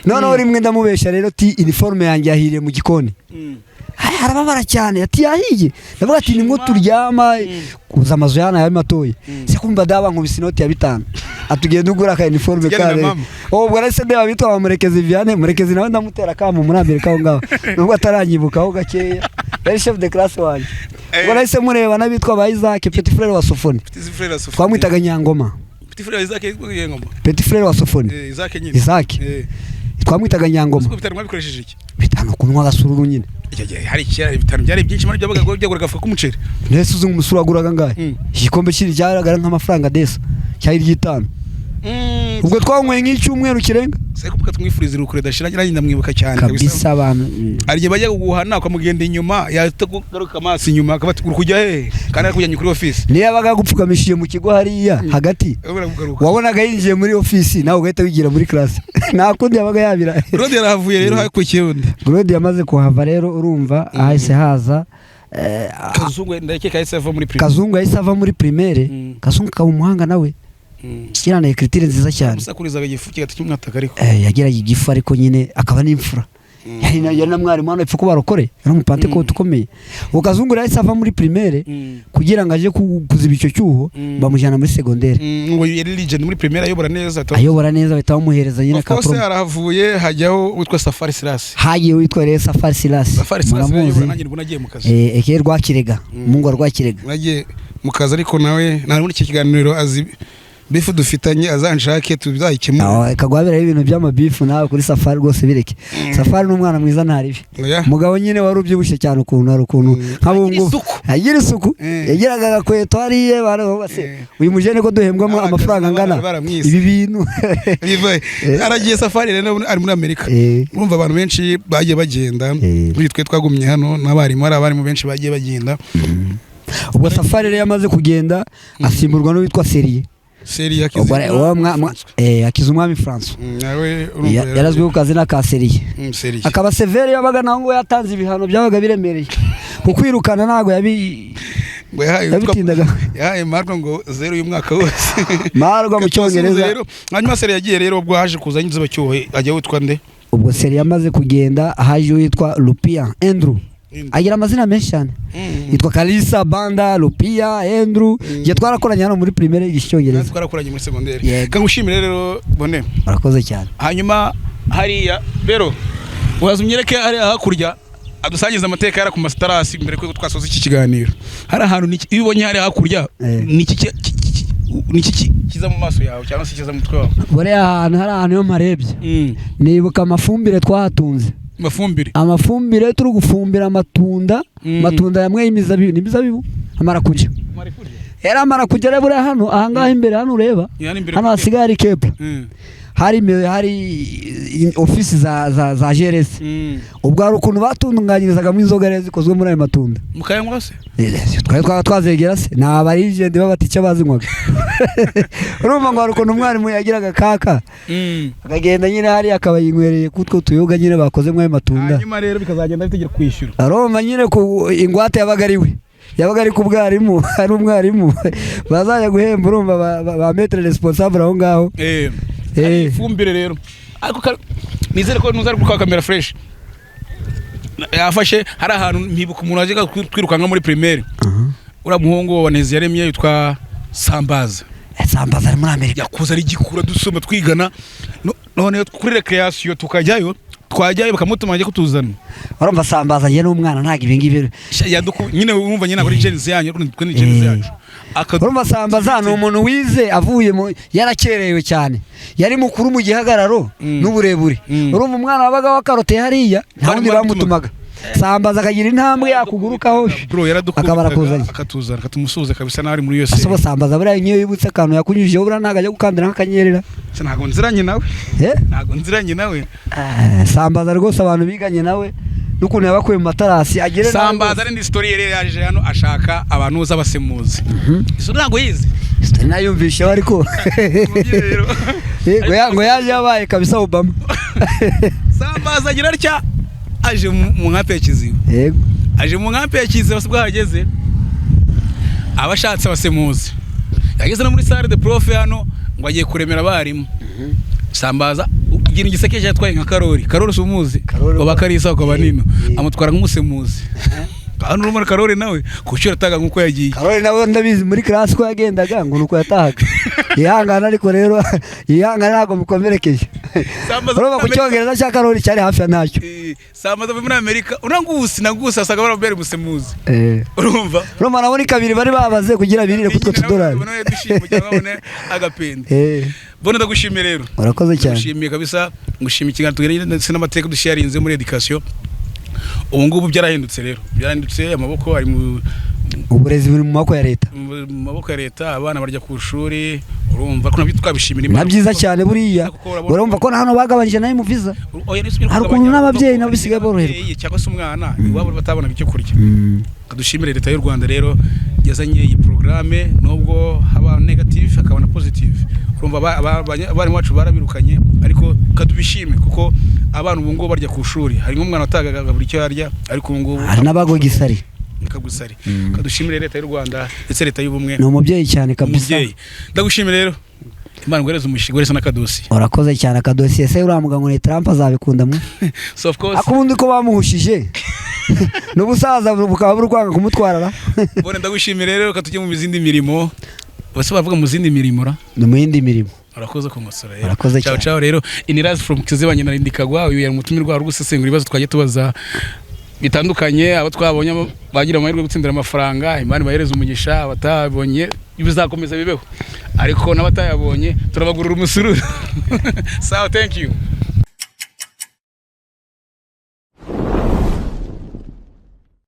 Noneho rimwe ndamubesha rero ti uniforme yanjye yahiriye mu gikoni. Ay, arababara cyane, ati yahiye. Ndavuga ati nimwo turyama kuza amazu yana yari matoya. Sekumba daba nkubise inoti ya 5, atugenda ugura aka uniforme. Tugende na Kare mama. Oh, ubwo nahise ndeba bitwa ba Murekezi Vianney. Murekezi nawe ndamutera akamu muri Amerika aho ngaho, nubwo ataranyibukaho gakeya, yari chef de classe wanjye. Ubwo nahise mureba n'abitwa ba Isaac, petit frère wa Sofoni. Petit frère wa Sofoni. Twamwitaga Nyangoma. Petit frère Isaac yengoma. Petit frère wa Sofoni. Isaac nyine. Isaac. Twamwitaga Nyangoma. Uko bitaro mwabikoresheje iki? 5 kunywa agasururu nyine. Icyo gihe hari kera 5 byari byinshi, mara byabaga byaguraga agafuka k'umuceri. Mbese uzi ngo umusuru waguraga angahe? Igikombe kiri cyaragara nk'amafaranga desa cyari iry'itanu. Ubwo twanyweye nk'icyumweru kirenga. Sekubuka tumwifuriza iruhukure dashira, nanjye ndamwibuka cyane. Kabisa abantu. Hari igihe bajya kuguhana ukamugenda inyuma, yahita kugaruka amaso inyuma akaba ati uri kujya hehe, kandi ari kujyanye kuri office. Niyo yabaga yagupfukamishije mu kigo hariya hagati, Urabona kugaruka. wabonaga yinjiye muri ofisi, nawe ugahita wigira muri classe, nta kundi yabaga yabira. Claude yarahavuye rero, hakurikiye undi. Claude yamaze kuhava rero, urumva ahise haza Kazungu, ndakeka yahise ava muri primaire. Kazungu yahise ava muri primaire. Kazungu akaba umuhanga nawe, kirana écriture nziza cyane. Musakurizaga igifu kigahita kimwataka ariko. Yagiraga igifu ariko nyine akaba n'imfura. Yari na mwarimu hano epfo ko barokore, yari umupantekote ukomeye. Uwo Kazungu rero yahise ava muri primaire kugira ngo aje kuziba icyo cyuho, bamujyana muri secondaire. Ngo yari legend muri primaire, ayobora neza. Ayobora neza, bahita bamuhereza nyine Of course. promo. Arahavuye hajyaho witwa Safari Silas. Hagiye witwa rero Safari Silas. Safari Silas Muramuzi. ayobora, nanjye nibwo nagiye mu kazi. Eke Rwakirega, Mungu wa Rwakirega. Nagiye mu kazi, ariko nawe nta muri iki kiganiro azi bifu dufitanye, azanshake tuzayikemura. Aho kagwaberaho ibintu by'amabifu nawe kuri Safari rwose bireke. Safari ni umwana mwiza, ntaribi. Mugabo nyine wari ubyibushye cyane ukuntu, hari ukuntu nk'abungu agira isuku, yagiraga agakweto hariya baravuga se uyu mujene ko duhembwamo amafaranga angana baramwise. ibi bintu. Aragiye Safari rero ari muri Amerika. Urumva abantu benshi bagiye bagenda, muri twe twagumye hano n'abarimu, hari abarimu benshi bagiye bagenda. Ubwo Safari rero yamaze kugenda, asimburwa n'uwitwa Seriye. Seri ya Ubwo uwo Hakizumwami François. Nawe urumva Yarazwi ku kazina ka Seriye. Seriye. Akaba severe, yabaga naho ngo yatanze ibihano byabaga biremereye, kukwirukana ntabwo yabi Ngo yahaye yabitindaga. Yahaye Marwa ngo 0 y'umwaka wose. Marwa mu Cyongereza. Rero hanyuma Seri yagiye rero, ubwo haje kuza inzibacyuho, ajya witwa nde? Ubwo Seri yamaze kugenda, haje uwitwa Lupia Andrew. Agira amazina menshi cyane, yitwa Kalisa Banda, Lupia Andrew. Igihe twarakoranye hano muri primaire yigisha Icyongereza. Twarakoranye muri secondaire. Yego. Kangushimire rero bone. Murakoze cyane. Hanyuma hariya rero uraza unyereke hariya hakurya, adusangiza amateka yari ku masitarasi mbere ko twasoza iki kiganiro. Hari ahantu iyo ubonye hariya hakurya, niki niki kiza mu maso yawe cyangwa se kiza mu mutwe wawe? Buriya ahantu, hari ahantu iyo mparebye nibuka amafumbire twahatunze. Amafumbire? Amafumbire turi gufumbira amatunda. Amatunda yamwe y'imizabibu, ni imizabibu amarakuja, yari amarakuja rero. Buriya hano ahangaha imbere hano ureba, Hano imbere. Hano hasigaye hari Kepler, hari ofisi za GRS. Ubwo hari ukuntu batunganyirizagamo inzoga rero zikozwe muri ayo matunda. Mukayanywa se? Twari twaba twazegera se, ni abarijenti b'abatica bazinywaga. Urumva ngo hari ukuntu umwarimu yagiraga kaka, akagenda nyine hariya akaba yinywereye kutwo tuyoga nyine bakoze muri ayo matunda. Hanyuma rero bikazagenda bitegera kwishyura. Arumva nyine ku ingwate yabaga ari we, yabaga ari ku bwarimu, ari umwarimu bazajya guhemba, urumva ba maître responsable aho ngaho. Hari ifumbire rero, ariko nizere ko nuza ari kwa kamera fresh yafashe. Hari ahantu ntibuka umuntu wajyaga twirukanka muri primaire, uriya muhungu wa Nezi yaremye yitwa Sambaza. Sambaza ari muri Amerika. Yakuze ari gikura, dusoma twigana. None kuri recreation tukajyayo. Twajyayo bakamutuma ajya kutuzana. Urumva Sambaza njye n'umwana, ntabwo ibi ngibi. Nyine wumva nyine kuri Gen Z yanyu, ariko twe ni Gen Z yacu. Urumva Sambaza ni umuntu wize avuye mu, yarakerewe cyane, yari mukuru mu gihagararo n'uburebure. Urumva umwana wabaga wakaroteye hariya, nta wundi bamutumaga. Sambaza akagira intambwe yakugurukaho Bro, yaradukubitaga. akaba arakuzanye. Akatuzana, akatumusuhuza kabisa n'ari muri yose. Asobo Sambaza buriya nk'iyo yibutse akantu yakunyujijeho, buriya ntabwo ajya gukandira nk'akanyerera. Ntabwo nziranye nawe. Eh? Ntabwo nziranye nawe. Sambaza rwose, abantu biganye nawe n'ukuntu yabakuye mu matarasi agere nawe. Sambaza ari ndi story yari yaje hano ashaka abantu z'abasemuzi. Izo ntabwo yize. Story nayumvisheho, ariko yego ngo yaje yabaye kabisa Obama. Sambaza agira atya, aje mu nkampi ya Kiziba. Yego. Aje mu nkampi ya Kiziba, sibwo hageze abashatse abasemuzi. Yageze no muri salle de prof hano ngo agiye kuremera abarimu. Sambaza ikintu gisekeje, yatwaye nka Karori. Karori si umuzi? Baba Karisa ukaba nino amutwara nk'umusemuzi. Hano urumva Karori nawe ku nshuro ataga nk'uko yagiye. Karori nawe ndabizi, muri class ko yagendaga ngo nuko yatahaga. Yihangana, ariko rero yihangana, ntabwo mukomerekeje. Sambaza Urumva ku cyongereza cya Karori cyari hafi ya ntacyo. Sambaza avuye muri Amerika urangusi nagusi asaga barabere umusemuzi. Urumva? Urumva nabo ni kabiri bari babaze kugira birire kutwo tudorari. None dushimye cyangwa babone agapende. Bone, ndagushimiye rero. Urakoze cyane. Ndagushimiye kabisa, ngushimiye ikiganiro tuganiriye ndetse n'amateka dusharinze muri education. Ubu ngubu byarahindutse rero. Byarahindutse, amaboko ari mu Uburezi buri mu maboko ya leta. mu maboko ya leta, abana barya ku ishuri, urumva ko nabyo twabishimira Na byiza cyane buriya. Urumva ko na hano bagabanyije nayo mu visa. Oya, nisubire. Hari ukuntu n'ababyeyi nabo bisigaye boroherwa. Ababyeyi cyangwa se umwana iwabo batabonaga icyo kurya. Dushimire leta y'u Rwanda rero yazanye iyi porogaramu, nubwo haba negative hakaba na positive. Urumva abarimu bacu barabirukanye, ariko kadubishime kuko abana ubu ngubu barya ku ishuri. Hari nk'umwana watagaga buri icyo yarya, ariko ubu ngubu Hari n'abagwa gisari. Kagusari. Kadushimire leta y'u Rwanda ndetse leta y'ubumwe. Ni umubyeyi cyane kabisa. Umubyeyi. Ndagushimire rero, Imana iguhereze umugisha, iguhereze n'akadosiye. Urakoze cyane. Akadosiye se uriya mugabo ni Trump azabikunda mwe? So of course. Akubundi ko bamuhushije n'ubusaza bukaba buri kwanga kumutwarara. Bone, ndagushimire rero, reka tujye mu zindi mirimo. Bose bavuga mu zindi mirimo ra? Ni mu yindi mirimo. Urakoze kunkosora rero. Urakoze Ciao cyane. ciao rero. Inirazi from Kiziba nyina Ndikagwa, uyu yari umutumirwa wari gusesengura ibibazo twagiye tubaza bitandukanye. Abo twabonye bagira amahirwe yo gutsindira amafaranga, Imana ibahereze umugisha. Abatabonye bizakomeza bibeho, ariko n'abatayabonye turabagurira umusururu. Sawa, thank you.